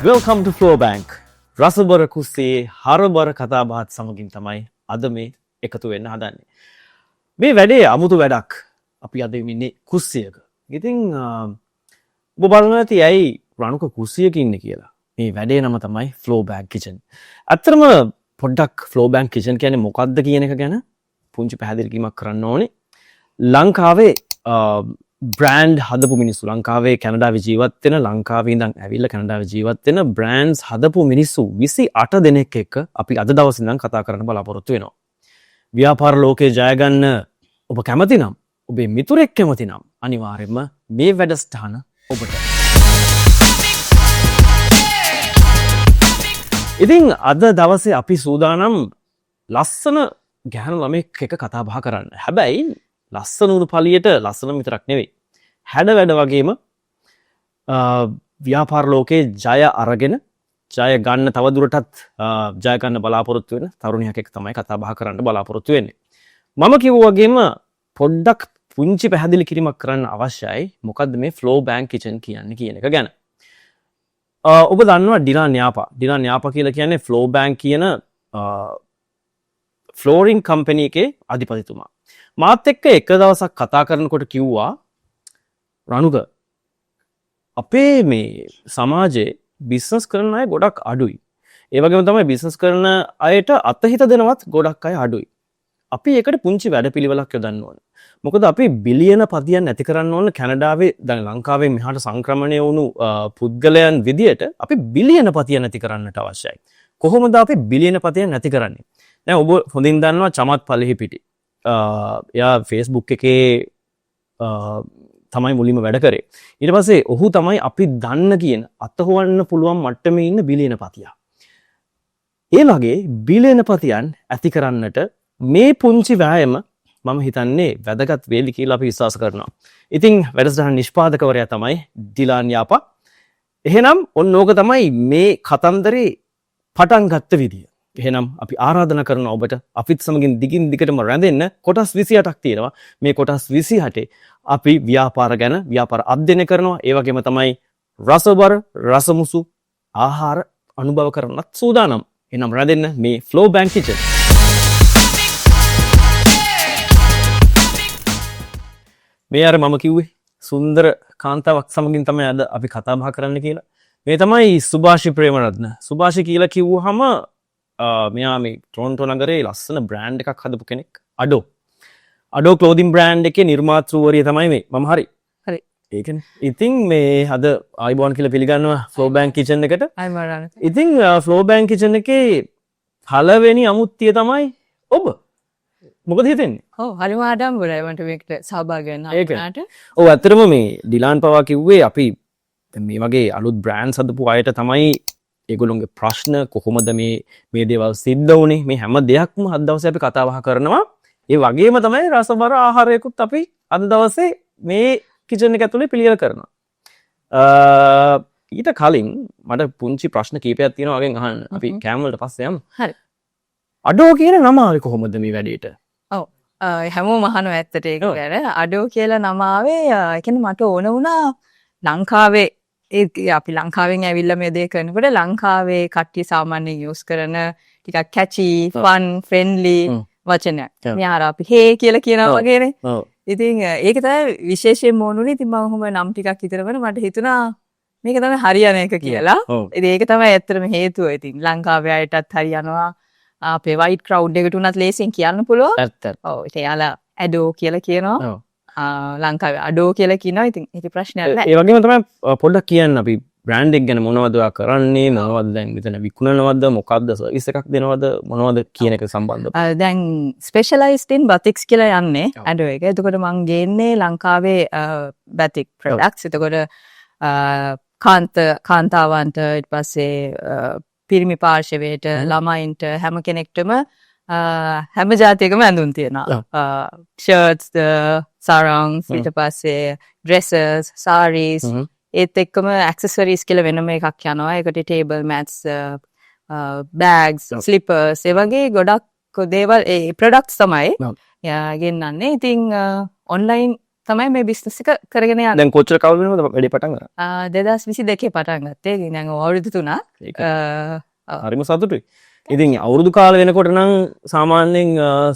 Welcome to Floor Bank. රසබර කුස්සියේ හරබර කතා බහත් සමගින් තමයි අද මේ එකතු වෙන්න හදන්නේ. මේ වැඩේ අමුතු වැඩක්. අපි අද ඉන්නේ කුස්සියක. ඉතින් ඔබ බලනවා ඇති ඇයි රණුක කුස්සියක ඉන්නේ කියලා. මේ වැඩේ නම තමයි Floor Bank Kitchen. ඇත්තටම පොඩ්ඩක් Floor Bank Kitchen කියන්නේ මොකක්ද කියන එක ගැන පුංචි පැහැදිලි කිරීමක් කරන්න ඕනේ. ලංකාවේ බ්‍රෑන්ඩ් හදපු මිනිස්සු, ලංකාවේ කැනඩාවේ ජීවත් වෙන, ලංකාවේ ඉඳන් ඇවිල්ලා කැනඩාවේ ජීවත් වෙන බ්‍රෑන්ඩ්ස් හදපු මිනිස්සු 28 දෙනෙක් එක්ක අපි අද දවසේ ඉඳන් කතා කරන්න බලාපොරොත්තු වෙනවා. ව්‍යාපාර ලෝකේ ජය ගන්න ඔබ කැමති නම්, ඔබේ මිතුරෙක් කැමති නම්, අනිවාර්යයෙන්ම මේ වැඩසටහන ඔබට. ඉතින් අද දවසේ අපි සූදානම් ලස්සන ගැහැණු ළමෙක් එක්ක කතා බහ කරන්න. හැබැයි ලස්සන වුණු පළියට ලස්සන විතරක් නෙවෙයි. හැඩ වැඩ වගේම ව්‍යාපාර ලෝකේ ජය අරගෙන ජය ගන්න, තව දුරටත් ජය ගන්න බලාපොරොත්තු වෙන තරුණියක් එක්ක තමයි කතා බහ කරන්න බලාපොරොත්තු වෙන්නේ. මම කිව්වා වගේම පොඩ්ඩක් පුංචි පැහැදිලි කිරීමක් කරන්න අවශ්‍යයි, මොකද්ද මේ ෆ්ලෝ බැංක් කිචන් කියන්නේ කියන එක ගැන. ඔබ දන්නවා ඩිලාන් යාපා. ඩිලාන් යාපා කියලා කියන්නේ ෆ්ලෝ බැංක් කියන ෆ්ලෝරින් කම්පැනි එකේ අධිපතිතුමා. මාත් එක්ක එක දවසක් කතා කරනකොට කිව්වා, රණුක, අපේ මේ සමාජයේ බිස්නස් කරන අය ගොඩක් අඩුයි. ඒ වගේම තමයි බිස්නස් කරන අයට අතහිත දෙනවත් ගොඩක් අය අඩුයි. අපි ඒකට පුංචි වැඩපිළිවෙලක් යොදන්න ඕන. මොකද අපි බිලියන පතියන් ඇති කරන්න ඕන කැනඩාවේ. දැන් ලංකාවෙන් මෙහාට සංක්‍රමණය වුණු පුද්ගලයන් විදියට අපි බිලියන පතියන් ඇති කරන්නට අවශ්‍යයි. කොහොමද අපි බිලියන පතියන් ඇති කරන්නේ? දැන් ඔබ හොඳින් දන්නවා චමත් පලිහිපිටි. එයා Facebook එකේ තමයි මුලින්ම වැඩ කරේ. ඊට පස්සේ ඔහු තමයි අපි දන්න කියන අත හොවන්න පුළුවන් මට්ටමේ ඉන්න බිලියන පතියා. ඒ වගේ බිලියන පතියන් ඇති කරන්නට මේ පුංචි වෑයම මම හිතන්නේ වැදගත් වේවි කියලා අපි විශ්වාස කරනවා. ඉතින් වැඩසටහන නිෂ්පාදකවරයා තමයි ඩිලාන් යාපා. එහෙනම් ඔන්න ඕක තමයි මේ කතන්දරේ පටන් ගත්ත විදිය. එහෙනම් අපි ආරාධනා කරනවා ඔබට අපිත් සමගින් දිගින් දිගටම රැඳෙන්න. කොටස් 28ක් තියෙනවා. මේ කොටස් 28 අපි ව්‍යාපාර ගැන ව්‍යාපාර අධ්‍යයනය කරනවා. ඒ වගේම තමයි රසබර රසමුසු ආහාර අනුභව කරන්නත් සූදානම්. එහෙනම් රැඳෙන්න මේ ෆ්ලෝ බැංක් කිචන්. මේ අර මම කිව්වේ සුන්දර කාන්තාවක් සමගින් තමයි අද අපි කතා බහ කරන්න කියලා. මේ තමයි සුභාෂි ප්‍රේමරත්න. සුභාෂි කියලා කිව්වහම මෙයා මේ ටොරන්ටෝ නගරේ ලස්සන බ්‍රෑන්ඩ් එකක් හදපු කෙනෙක්. අඩෝ. අඩෝ ක්ලෝදින් බ්‍රෑන්ඩ් එකේ නිර්මාතෘවරිය තමයි මේ. මම හරි? හරි. ඒකනේ. ඉතින් මේ අද ආයිබෝන් කියලා පිළිගන්නවා ෆ්ලෝ බැංක් කිචන් එකට. ආයිබෝන් රණක. ඉතින් ෆ්ලෝ බැංක් කිචන් එකේ පළවෙනි අමුත්තිය තමයි ඔබ. මොකද හිතෙන්නේ? ඔව්, හරිම ආඩම්බරයි මට මේකට සහභාගී වෙන්න ඒක. හම්බුනාට. ඔව්, ඇත්තටම මේ ඩිලාන් පවා කිව්වේ අපි දැන් මේ වගේ අලුත් බ්‍රෑන්ඩ්ස් හදපු අයට තමයි ඒගොල්ලොන්ගේ ප්‍රශ්න, කොහොමද මේ මේ දේවල් සිද්ධ වුනේ, මේ හැම දෙයක්ම අද දවසේ අපි කතා බහ කරනවා. ඒ වගේම තමයි රසබර ආහාරයකුත් අපි අද දවසේ මේ කිචන් එක ඇතුලේ පිළියෙල කරනවා. ඊට කලින් මට පුංචි ප්‍රශ්න කීපයක් තියෙනවා වගෙන් අහන්න. අපි කෑම වලට පස්සේ යමු. හරි. අඩෝ කියන නම ආවේ කොහොමද මේ වැඩේට? ඔව්. හැමෝම අහනවා ඇත්තට ඒක ගැන. අඩෝ කියලා නම ආවේ, ඒ කියන්නේ මට ඕන වුණා ලංකාවේ, ඒ අපි ලංකාවෙන් ඇවිල්ලා මේ දේ කරනකොට ලංකාවේ කට්ටිය සාමාන්‍යයෙන් යූස් කරන ටිකක් කැචි, ෆන්, ෆ්‍රෙන්ඩ්ලි වචනයක්. මේ අර අපි හේ කියලා කියනවා වගේනේ. ඉතින් ඒක තමයි විශේෂයෙන්ම ඕන වුණේ. ඉතින් මම ඔහොම නම් ටිකක් හිතනකොට මට හිතුණා මේක තමයි හරියන එක කියලා. ඉතින් ඒක තමයි ඇත්තටම හේතුව. ඉතින් ලංකාවේ අයටත් හරියනවා. අපේ වයිට් ක්‍රවුඩ් එකට උනත් ලේසියෙන් කියන්න පුළුවන්. ඔව්, ඉතින් එයාලා ඇඩෝ කියලා කියනවා. ලංකාවේ අඩෝ කියලා කියනවා. ඉතින් ඒකේ ප්‍රශ්නයක් නැහැ. ඒ වගේම තමයි පොඩ්ඩක් කියන්න අපි බ්‍රෑන්ඩ් එක ගැන, මොනවද ඔයා කරන්නේ, මොනවද දැන් මෙතන විකුණනවද, මොකද්ද සර්විස් එකක් දෙනවද, මොනවද කියන එක සම්බන්ධව. දැන් ස්පෙෂලයිස්ඩ් ඉන් බතික්ස් කියලා යන්නේ ඇඩෝ එක. එතකොට මං ගේන්නේ ලංකාවේ බතික් ප්‍රොඩක්ට්ස්. එතකොට කාන්තාවන්ට, ඊට පස්සේ පිරිමි පාර්ශවයට, ළමයින්ට, හැම කෙනෙක්ටම හැම ජාතියකම ඇඳුම් තියෙනවා. ෂර්ට්ස්, සාරංස්, ඊට පස්සේ ඩ්‍රෙසස්, සාරීස්, ඒත් එක්කම ඇක්සසරීස් කියලා වෙනම එකක් යනවා. ඒකට ටේබල් මැට්ස්, බෑග්ස්, ස්ලිපර්ස්, ඒ වගේ ගොඩක් දේවල්, ඒ ප්‍රොඩක්ට්ස් තමයි ගෙන්නන්නේ. ඉතින් ඔන්ලයින් තමයි මේ බිස්නස් එක කරගෙන යන්නේ. දැන් කොච්චර කවුද වෙනවද වැඩේ පටන් ගන්න? 2022 පටන් ගත්තේ. ඉතින් දැන් අවුරුදු 3ක්. ඒක හරිම සතුටුයි. ඉතින් අවුරුදු කාල වෙනකොට නම් සාමාන්‍යයෙන්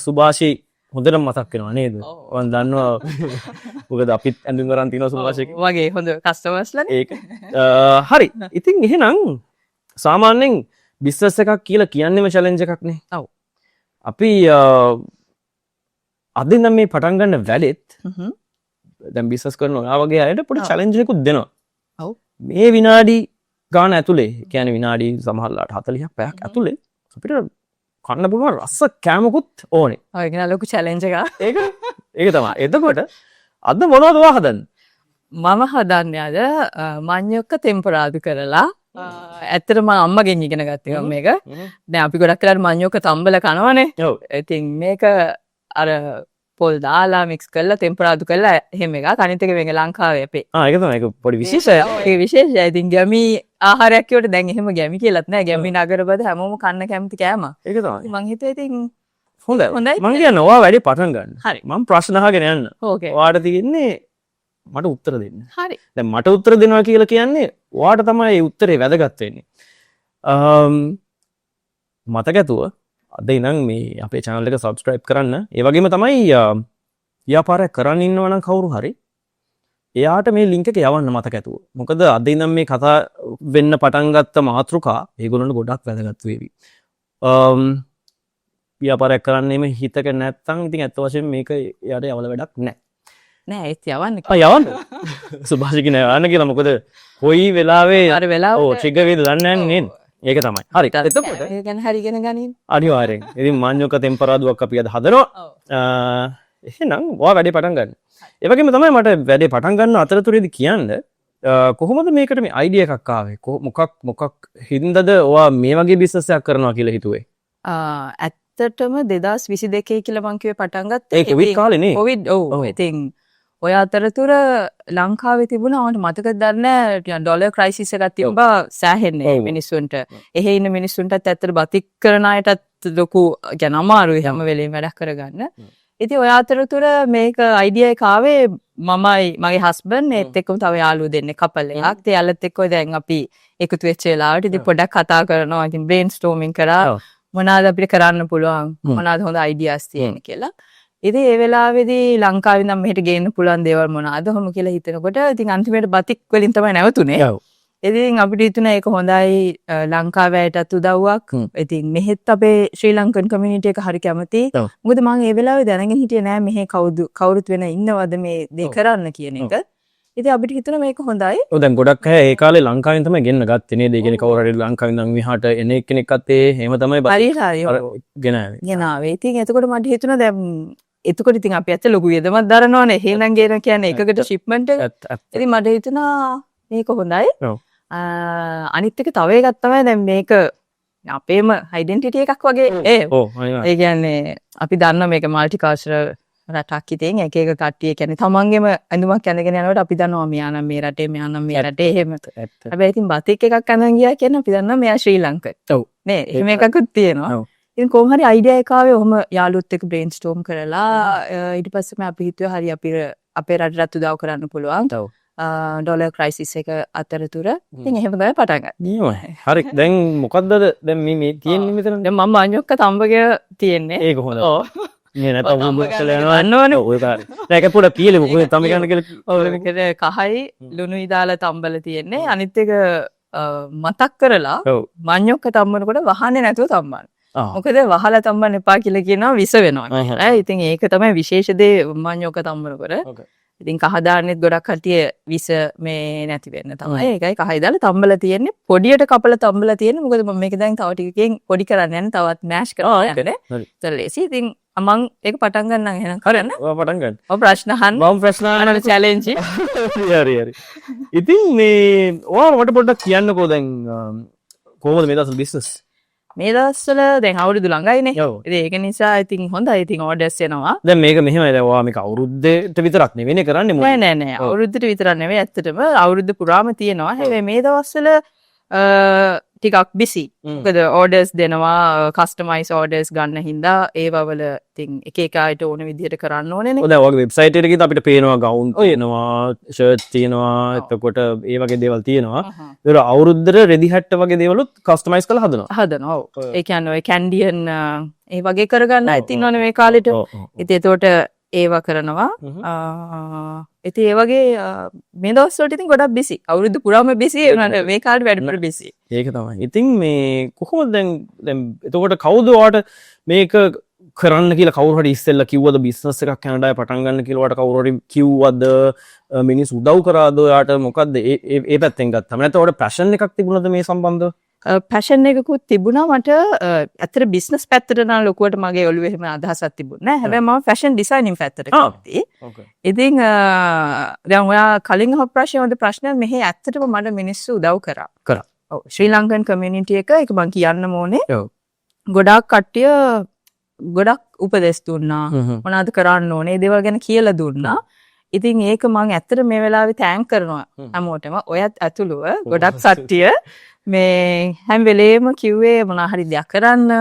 සුභාෂි හොඳටම මතක් වෙනවා නේද? මං දන්නවා මොකද අපිත් ඇඳුම් අරන් තිනවා සුභාෂි වගේ හොඳ කස්ටමර්ස්ලානේ. ඒක. හරි. ඉතින් එහෙනම් සාමාන්‍යයෙන් බිස්නස් එකක් කියලා කියන්නේම චැලෙන්ජ් එකක් නේ. ඔව්. අපි අද ඉඳන් මේ පටන් ගන්න වැඩෙත් දැන් බිස්නස් කරන ඔයා වගේ අයට පොඩි චැලෙන්ජ් එකකුත් දෙනවා. ඔව්. මේ විනාඩි ගාන ඇතුලේ, කියන්නේ විනාඩි සමහරලාට 40ක් පැයක් ඇතුලේ අපිට කන්න පුළුවන් රස කෑමකුත් ඕනේ. ඔව්, ඒක නා ලොකු චැලෙන්ජ් එකක්. ඒක ඒක තමයි. එතකොට අද මොනවද ඔයා හදන්නේ? මම හදන්නේ අද මඤ්ඤොක්ක තෙම්පරාදු කරලා. ඇත්තටම මම අම්මගෙන් ඉගෙන ගත්ත එකක් මේක. දැන් අපි ගොඩක් වෙලාවට මඤ්ඤොක්ක තම්බල කනවනේ. ඔව්. ඉතින් මේක අර පොල් දාලා මික්ස් කරලා තෙම්පරාදු කරලා එහෙම එකක්. අනිත් එක මේක ලංකාවේ අපේ. ආ, ඒක තමයි. ඒක පොඩි විශේෂයක්. ඒක විශේෂයි. ඉතින් ගැමි ආහාරයක් කියවට දැන් එහෙම ගැමි කියලාත් නෑ. ගැමි නගරබද හැමෝම කන්න කැමති කෑම. ඒක තමයි. මං හිතුවා ඉතින් හොඳයි. හොඳයි. මං කියන්නේ ඔයා වැඩේ පටන් ගන්න. හරි. මං ප්‍රශ්න අහගෙන යන්න. ඕකේ. ඔයාට තියෙන්නේ මට උත්තර දෙන්න. හරි. දැන් මට උත්තර දෙනවා කියලා කියන්නේ ඔයාට තමයි ඒ උත්තරේ වැදගත් වෙන්නේ. මතක ඇතුව අද ඉඳන් මේ අපේ channel එක subscribe කරන්න. ඒ වගේම තමයි ව්‍යාපාරයක් කරන් ඉන්නවා නම් කවුරු හරි එයාට මේ link එක යවන්න මතක ඇතුව. මොකද අද ඉඳන් මේ කතා වෙන්න පටන් ගත්ත මාතෘකා ඒගොල්ලන්ට ගොඩක් වැදගත් වේවි. ව්‍යාපාරයක් කරන්න එමෙ හිතක නැත්තම් ඉතින් ඇත්ත වශයෙන්ම මේක එයාට යවල වැඩක් නෑ. නෑ, ඒත් යවන්න. ආ, යවන්න. සුභාෂික නෑ යවන්න කියලා. මොකද කොයි වෙලාවේ අර වෙලාවට ඔව් ට්‍රිගර් වේද දන්නේ නෑ නේද? ඒක තමයි. හරි. එතකොට ඒක ගැන හරි ඉගෙන ගනින්. අනිවාර්යෙන්. ඉතින් මඤ්ඤොක්ක තෙම්පරාදුවක් අපි අද හදනවා. ඔව්. එහෙනම් ඔයා වැඩේ පටන් ගන්න. ඒ වගේම තමයි මට වැඩේ පටන් ගන්න අතරතුරේදී කියන්න, කොහොමද මේකට මේ අයිඩියා එකක් ආවේ? මොකක් හින්දාද ඔයා මේ වගේ බිස්නස් එකක් කරනවා කියලා හිතුවේ? ඇත්තටම 2022 කියලා මං කිව්වේ පටන් ගත්තේ. ඒ කොවිඩ් කාලේ නේ? කොවිඩ්, ඔව්. ඉතින් ඔය අතරතුර ලංකාවේ තිබුණා මට මතකද දන්නේ නෑ, ටිකක් ඩොලර් ක්‍රයිසිස් එකක් තිබ්බා සෑහෙන්නේ මිනිස්සුන්ට. එහෙ ඉන්න මිනිස්සුන්ටත් ඇත්තට බතික් කරන අයටත් ලොකු ගැන අමාරුයි හැම වෙලේම වැඩක් කරගන්න. ඉතින් ඔය අතරතුර මේක අයිඩියා එක ආවේ මමයි මගේ හස්බන්ඩ් ඒත් එක්කම තව යාළුවෝ දෙන්නෙක් කපල් එකක්. ඉතින් යාළුවත් එක්ක ඔය දැන් අපි එකතු වෙච්ච වෙලාවට ඉතින් පොඩ්ඩක් කතා කරනවා. ඉතින් බ්‍රේන් ස්ටෝමින් කරා. මොනවාද අපිට කරන්න පුළුවන්, මොනවාද හොඳ අයිඩියාස් තියෙන්නේ කියලා. ඉතින් ඒ වෙලාවේදී ලංකාවේ ඉඳන් මෙහෙට ගේන්න පුළුවන් දේවල් මොනවාද ඔහොම කියලා හිතනකොට ඉතින් අන්තිමට බතික් වලින් තමයි නැවතුනේ. ඉතින් අපිට හිතුණා ඒක හොඳයි, ලංකාවේ අයටත් උදව්වක්. ඉතින් මෙහෙත් අපේ ශ්‍රී ලංකන් කමියුනිටි එක හරි කැමති. මොකද මං ඒ වෙලාවේ දැනගෙන හිටියේ නෑ මෙහෙ කවුරුත් වෙන ඉන්නවද මේ දේ කරන්න කියන එක. ඉතින් අපිට හිතුණා මේක හොඳයි. ඔව්, දැන් ගොඩක් අය ඒ කාලේ ලංකාවෙන් තමයි ගෙන්න ගත්තේ නේද? ඒ කියන්නේ කවුරු හරි ලංකාවෙන් ඉඳන් මෙහාට එන එක්කෙනෙක්වත් ඒ එහෙම තමයි හරියට හරි. අර ගෙන ආවේ. ගෙන ආවේ. ඉතින් එතකොට මට හිතුණා දැන් එතකොට ඉතින් අපි ඇත්ත ලොකු වියදමක් දරනවනේ. එහෙනම් ගේන කියන්නේ එකකට ෂිප්මන්ට් එක. ඇත්ත. ඉතින් මට හිතුණා මේක හොඳයි. අනිත් එක තව එකක් තමයි දැන් මේක අපේම අයිඩෙන්ටිටි එකක් වගේ. ඒ. ඔව්, අනිවාර්යයෙන්. ඒ කියන්නේ අපි දන්නා මේක මල්ටි කල්චරල් රටක්. ඉතින් එක එක කට්ටිය කියන්නේ තමන්ගේම ඇඳුමක් ඇඳගෙන යනකොට අපි දන්නවා මෙයා නම් මේ රටේ, මෙයා නම් මේ රටේ එහෙම. හැබැයි ඉතින් බතික් එකක් අඳන් ගියා කියන්නේ අපි දන්නවා මෙයා ශ්‍රී ලංකන්. නේ? එහෙම එකකුත් තියෙනවා. ඉතින් කොහොම හරි අයිඩියා එක ආවේ ඔහොම යාළුවොත් එක්ක බ්‍රේන්ස්ටෝම් කරලා, ඊට පස්සේ මම අපි හිතුවා හරි අපි අපේ රටටත් උදව් කරන්න පුළුවන්. ඩොලර් ක්‍රයිසිස් එක අතරතුර. ඉතින් එහෙම තමයි පටන් ගත්තේ. නියමයි. හරි. දැන් මොකද්ද අද දැන් මේ තියෙන්නේ මෙතන? දැන් මම මඤ්ඤොක්ක තම්බගෙන තියෙන්නේ. ඒක හොඳයි. ඔව්. මේ නැත්නම් ඔව්, උඹ තම්බ ඉස්සෙල්ලා ගන්න යනවා. දන්නවනේ. ඔව්, ඔය කාරේ. දැන් ඒක පොඩ්ඩක් පියලෙ මොකද තම්බ ගන්න කියලා. ඔව්, මේකද කහයි ලුණුයි දාලා තම්බල තියෙන්නේ. අනිත් එක මතක් කරලා මඤ්ඤොක්ක තම්බනකොට වහන්නේ නැතුව තම්බන්න. මොකද වහලා තම්බන්න එපා කියලා කියනවා විස වෙනවා කියලා. ඉතින් ඒක තමයි විශේෂ දේ මඤ්ඤොක්ක තම්බනකොට. ඉතින් කහ දාන්නෙත් ගොඩක් කට්ටිය විස මේ නැති වෙන්න තමයි. ඒකයි කහයි දාලා තම්බලා තියෙන්නේ. පොඩියට කපලා තම්බලා තියෙන්නේ. මොකද මම මේක දැන් තව ටිකකින් පොඩි කරන්න යන්නේ. තවත් මෑෂ් කරන්න යන්නේ. ඒතර ලේසි. ඉතින් මං ඒක පටන් ගන්නම් එහෙනම්. හරි. කරන්න. ඔයා පටන් ගන්න. ඔව්, ප්‍රශ්න අහන්න. මම ප්‍රශ්න අහන්න. අන්න චැලෙන්ජ්. හරි, හරි. ඉතින් මේ ඔයා මට පොඩ්ඩක් කියන්නකෝ දැන් කොහොමද මේ දවස්වල බිස්නස්? මේ දවස්වල දැන් අවුරුදු ළඟයිනේ. ඉතින් ඒක නිසා ඉතින් හොඳයි. ඉතින් ඕඩර්ස් එනවා. දැන් මේක මෙහෙමයි. දැන් ඔයා මේක අවුරුද්දට විතරක් නෙවෙයිනේ කරන්නේ මොකද? නෑ, නෑ, නෑ. අවුරුද්දට විතරක් නෙවෙයි. ඇත්තටම අවුරුද්ද පුරාම තියෙනවා. හැබැයි මේ දවස්වල ටිකක් බිසි. මොකද ඕඩර්ස් දෙනවා, කස්ටමයිස් ඕඩර්ස් ගන්න හින්දා ඒවා වල ඉතින් එක එක අයට ඕන විදිහට කරන්න ඕනේනේ. ඔව්, දැන් ඔයාගේ වෙබ්සයිට් එකට ගිහින් අපිට පේනවා ගවුන් තියෙනවා, ෂර්ට් තියෙනවා, එතකොට ඒ වගේ දේවල් තියෙනවා. ඒතර අවුරුද්දට රෙදි හැට්ට වගේ දේවලුත් කස්ටමයිස් කරලා හදනවා. හදනවා. ඔව්. ඒ කියන්නේ ඔය කැන්ඩියන් ඒ වගේ කරගන්න අයත් ඉන්නවනේ මේ කාලෙට. ඔව් ඔව්. ඉතින් එතකොට ඒවා කරනවා. ඉතින් ඒ වගේ මේ දවස් වලට ඉතින් ගොඩක් බිසි. අවුරුදු පුරාම බිසි. ඒ වුණාට මේ කාලේ වැඩිපුර බිසි. ඒක තමයි. ඉතින් මේ කොහොමද දැන් දැන් එතකොට කවුද ඔයාට මේක කරන්න කියලා කවුරු හරි ඉස්සෙල්ලා කිව්වද? බිස්නස් එකක් කැනඩාවේ පටන් ගන්න කියලා ඔයාට කවුරු හරි කිව්වද? මිනිස්සු උදව් කරාද ඔයාට? මොකද්ද ඒ ඒ ඒ පැත්තෙන් ගත්තම? නැත්නම් ඔයාට පැෂන් එකක් තිබුණාද මේ සම්බන්ධව? පැෂන් එකකුත් තිබුණා මට. ඇත්තට බිස්නස් පැත්තට නම් ලොකුවට මගේ ඔළුවේ එහෙම අදහසක් තිබුණේ නෑ. හැබැයි මම ෆැෂන් ඩිසයිනින් පැත්තට කැමතියි. ඉතින් දැන් ඔයා කලින් අහපු ප්‍රශ්නේ හොඳ ප්‍රශ්නයක්. මෙහි ඇත්තටම මට මිනිස්සු උදව් කරා. කරා. ඔව්, ශ්‍රී ලංකන් කමියුනිටි එක, ඒක මං කියන්න ඕනේ. ගොඩාක් කට්ටිය ගොඩක් උපදෙස් දුන්නා. මොනවද කරන්න ඕනේ, ඒ දේවල් ගැන කියලා දුන්නා. ඉතින් ඒක මං ඇත්තට මේ වෙලාවේ thank කරනවා හැමෝටම. ඔයත් ඇතුළුව ගොඩක් කට්ටිය මේ හැම වෙලේම කිව්වේ මොනවා හරි දෙයක් කරන්න.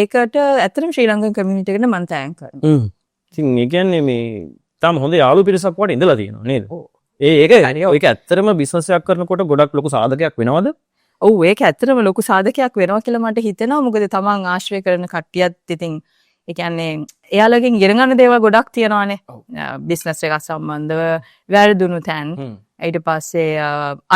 ඒකට ඇත්තටම ශ්‍රී ලංකන් කමියුනිටි එකට මං thank කරනවා. ඉතින් ඒ කියන්නේ මේ තාම හොඳ යාළු පිරිසක් වට ඉඳලා තියෙනවා නේද? ඒ ඒක ඒක ඇත්තටම බිස්නස් එකක් කරනකොට ගොඩක් ලොකු සාධකයක් වෙනවද? ඔව්, ඒක ඇත්තටම ලොකු සාධකයක් වෙනවා කියලා මට හිතෙනවා. මොකද තමන් ආශ්‍රය කරන කට්ටියත් ඉතින් ඒ කියන්නේ එයාලගෙන් ඉගෙන ගන්න දේවල් ගොඩක් තියෙනවානේ. බිස්නස් එකක් සම්බන්ධව වැරදුණු තැන්, ඊට පස්සේ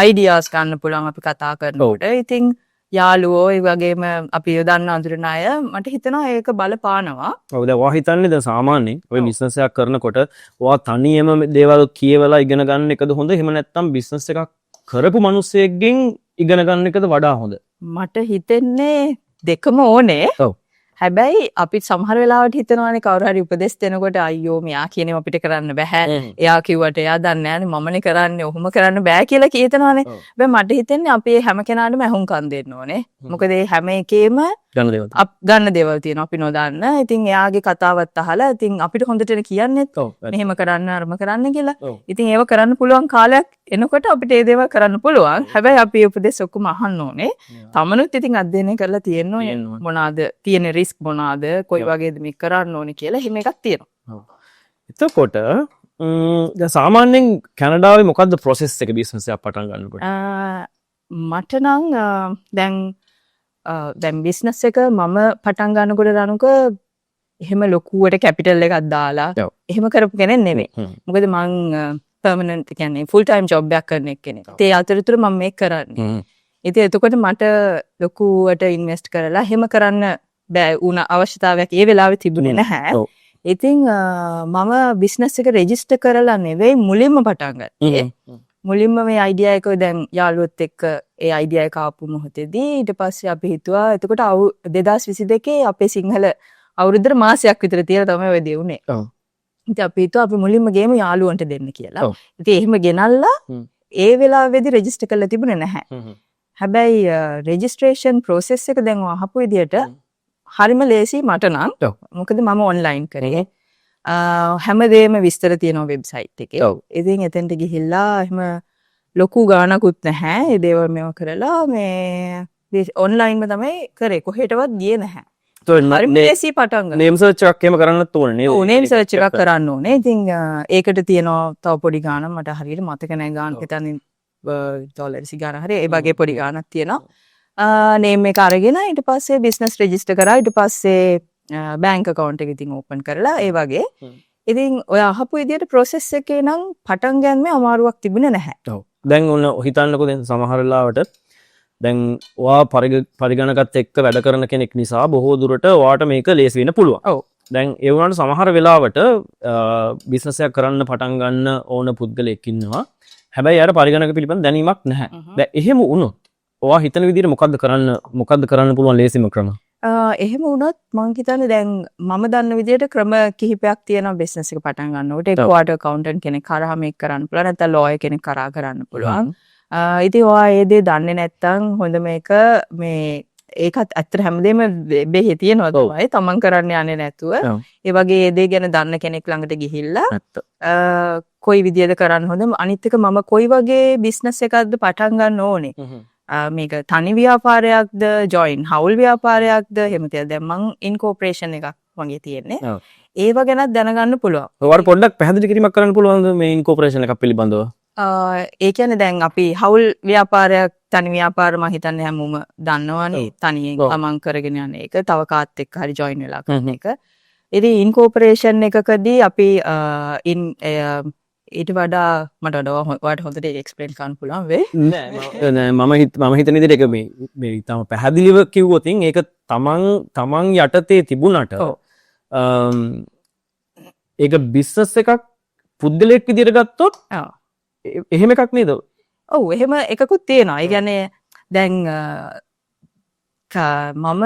අයිඩියාස් ගන්න පුළුවන් අපි කතා කරනකොට. ඉතින් යාළුවෝ, ඒ වගේම අපි දන්න අඳුරන අය, මට හිතෙනවා ඒක බලපානවා. ඔව්, දැන් ඔයා හිතන්නේ දැන් සාමාන්‍යයෙන් ඔය බිස්නස් එකක් කරනකොට ඔයා තනියම මේ දේවල් කියවලා ඉගෙන ගන්න එකද හොඳ, එහෙම නැත්නම් බිස්නස් එකක් කරපු මිනිස්සෙක්ගෙන් ඉගෙන ගන්න එකද වඩා හොඳ? මට හිතෙන්නේ දෙකම ඕනේ. හැබැයි අපි සමහර වෙලාවට හිතනවානේ කවුරු හරි උපදෙස් දෙනකොට, අයියෝ, මෙයා කියන ඒවා අපිට කරන්න බෑ. එයා කිව්වට එයා දන්නේ නෑනේ, මමනේ කරන්නේ, ඔහොම කරන්න බෑ කියලා හිතනවානේ. හැබැයි මට හිතෙන්නේ අපි හැම කෙනාටම ඇහුම්කන් දෙන්න ඕනේ. මොකද ඒ හැම එකේම ගන්න දේවල්. ගන්න දේවල් තියෙනවා අපි නොදන්න. ඉතින් එයාගේ කතාවත් අහලා, ඉතින් අපිට හොඳට කියන්නේත් මෙහෙම කරන්න, අරම කරන්න කියලා. ඉතින් ඒව කරන්න පුළුවන් කාලයක් එනකොට අපිට ඒ දේවල් කරන්න පුළුවන්. හැබැයි අපි ඒ උපදෙස් ඔක්කොම අහන්න ඕනේ. තමනුත් ඉතින් අධ්‍යයනය කරලා තියෙන්න ඕනේ. තියෙන්න ඕනේ. මොනවාද තියෙන රිස්ක්, මොනවාද, කොයි වගේද මේක කරන්න ඕනේ කියලා එහෙම එකක් තියෙනවා. එතකොට දැන් සාමාන්‍යයෙන් කැනඩාවේ මොකද්ද ප්‍රොසෙස් එක බිස්නස් එකක් පටන් ගන්නකොට? මට නම් දැන් දැන් බිස්නස් එක මම පටන් ගන්නකොට රණුක, එහෙම ලොකුවට කැපිටල් එකක් දාලා එහෙම කරපු කෙනෙක් නෙමෙයි. මොකද මං පර්මනන්ට්, කියන්නේ ෆුල් ටයිම් ජොබ් එකක් කරන එක්කෙනෙක්. ඒ අතරතුර මම මේක කරන්නේ. ඉතින් එතකොට මට ලොකුවට ඉන්වෙස්ට් කරලා එහෙම කරන්න බෑ වුණ අවශ්‍යතාවයක් ඒ වෙලාවේ තිබුණේ නැහැ. ඉතින් මම බිස්නස් එක රෙජිස්ටර් කරලා නෙවෙයි මුලින්ම පටන් ගත්තේ. මුලින්ම මේ අයිඩියා එක දැන් යාළුවොත් එක්ක ඒ අයිඩියා එක ආපු මොහොතේදී ඊට පස්සේ අපි හිතුවා, එතකොට 2022 අපේ සිංහල අවුරුද්දට මාසයක් විතර තියලා තමයි ඔය දේ වුනේ. ඉතින් අපි හිතුවා අපි මුලින්ම ගේමු යාළුවන්ට දෙන්න කියලා. ඉතින් එහෙම ගෙනල්ලා ඒ වෙලාවේදී රෙජිස්ටර් කරලා තිබුණේ නැහැ. හැබැයි රෙජිස්ට්‍රේෂන් ප්‍රොසෙස් එක දැන් ඔය අහපු විදියට හරිම ලේසි මට නම්. මොකද මම ඔන්ලයින් කරේ. හැමදේම විස්තර තියෙනවා වෙබ්සයිට් එකේ. ඉතින් එතෙන්ට ගිහිල්ලා එහෙම ලොකු ගාණකුත් නැහැ. ඒ දේවල් මේවා කරලා මේ ඔන්ලයින්ම තමයි කරේ. කොහෙටවත් ගියේ නැහැ. හරිම ලේසි පටන් ගන්න. නේම් සර්ච් එකක් එහෙම කරන්නත් ඕනේ නේද? ඔව්, නේම් සර්ච් එකක් කරන්න ඕනේ. ඉතින් ඒකට තියෙනවා තව පොඩි ගාණක්, මට හරියට මතක නෑ ගාණ, හිතන්නේ ඩොලර් 20 ගාණ හරි ඒ වගේ පොඩි ගාණක් තියෙනවා. නේම් එක අරගෙන ඊට පස්සේ බිස්නස් රෙජිස්ටර් කරා, ඊට පස්සේ බැංක් ඇකවුන්ට් එක ඉතින් ඕපන් කරලා ඒ වගේ. ඉතින් ඔය අහපු විදියට ප්‍රොසෙස් එකේ නම් පටන් ගන්න අමාරුවක් තිබුණේ නැහැ. ඔව්. දැන් ඔන්න හිතන්නකෝ, දැන් සමහර වෙලාවට දැන් ඔයා පරිගණකත් එක්ක වැඩ කරන කෙනෙක් නිසා බොහෝ දුරට ඔයාට මේක ලේසි වෙන්න පුළුවන්. දැන් ඒ වුණාට සමහර වෙලාවට බිස්නස් එකක් කරන්න පටන් ගන්න ඕන පුද්ගලයෙක් ඉන්නවා. හැබැයි එයාට පරිගණක පිළිබඳ දැනීමක් නැහැ. දැන් එහෙම වුණොත් ඔයා හිතන විදිහට මොකද්ද කරන්න පුළුවන් ලේසිම ක්‍රම? එහෙම වුණොත් මං හිතන්නේ දැන් මම දන්න විදිහට ක්‍රම කිහිපයක් තියෙනවා බිස්නස් එක පටන් ගන්නකොට. එක්ක ඔයාට ඇකවුන්ටන්ට් කෙනෙක් හරහා මේක කරන්න පුළුවන්. නැත්නම් ලෝයර් කෙනෙක් කරා කරන්න පුළුවන්. ඉතින් ඔයා ඒ දේ දන්නේ නැත්නම් හොඳම එක මේ ඒකත් ඇත්තට හැමදේම වෙබ් තියෙනවා තමයි. තමන් කරන්න යන්නේ නැතුව. ඒ වගේ ඒ දේ ගැන දන්න කෙනෙක් ළඟට ගිහිල්ලා කොයි විදියද කරන්න හොඳ, අනිත් එක මම කොයි වගේ බිස්නස් එකක්ද පටන් ගන්න ඕනේ. මේක තනි ව්‍යාපාරයක්ද, ජොයින් හවුල් ව්‍යාපාරයක්ද එහෙම තියලා. දැන් මං ඉන්කෝපරේෂන් එකක් වගේ තියෙන්නේ. ඒව ගැනත් දැනගන්න පුළුවන්. ඔයාලට පොඩ්ඩක් පැහැදිලි කිරීමක් කරන්න පුළුවන්ද මේ ඉන්කෝපරේෂන් එකක් පිළිබඳව? ඒ කියන්නේ දැන් අපි හවුල් ව්‍යාපාරයක්, තනි ව්‍යාපාර මං හිතන්නේ හැමෝම දන්නවනේ. තනියෙන් තමන් කරගෙන යන එක, තව කාත් එක්ක හරි ජොයින් වෙලා කරන එක. ඉතින් ඉන්කෝපරේෂන් එකකදී අපි ඉන් ඊට වඩා මට වඩා ඔයාලට හොඳට ඒක එක්ස්ප්ලේන් කරන්න පුළුවන් වෙයි. නෑ නෑ, මම හිතන විදිහට ඒක මේ මේ ඉතාම පැහැදිලිව කිව්වොත් ඒක තමන් තමන් යටතේ තිබුණට ඒක බිස්නස් එකක් පුද්ගලයෙක් විදිහට ගත්තොත් එහෙම එකක් නේද? ඔව්, එහෙම එකකුත් තියෙනවා. ඒ කියන්නේ දැන් මම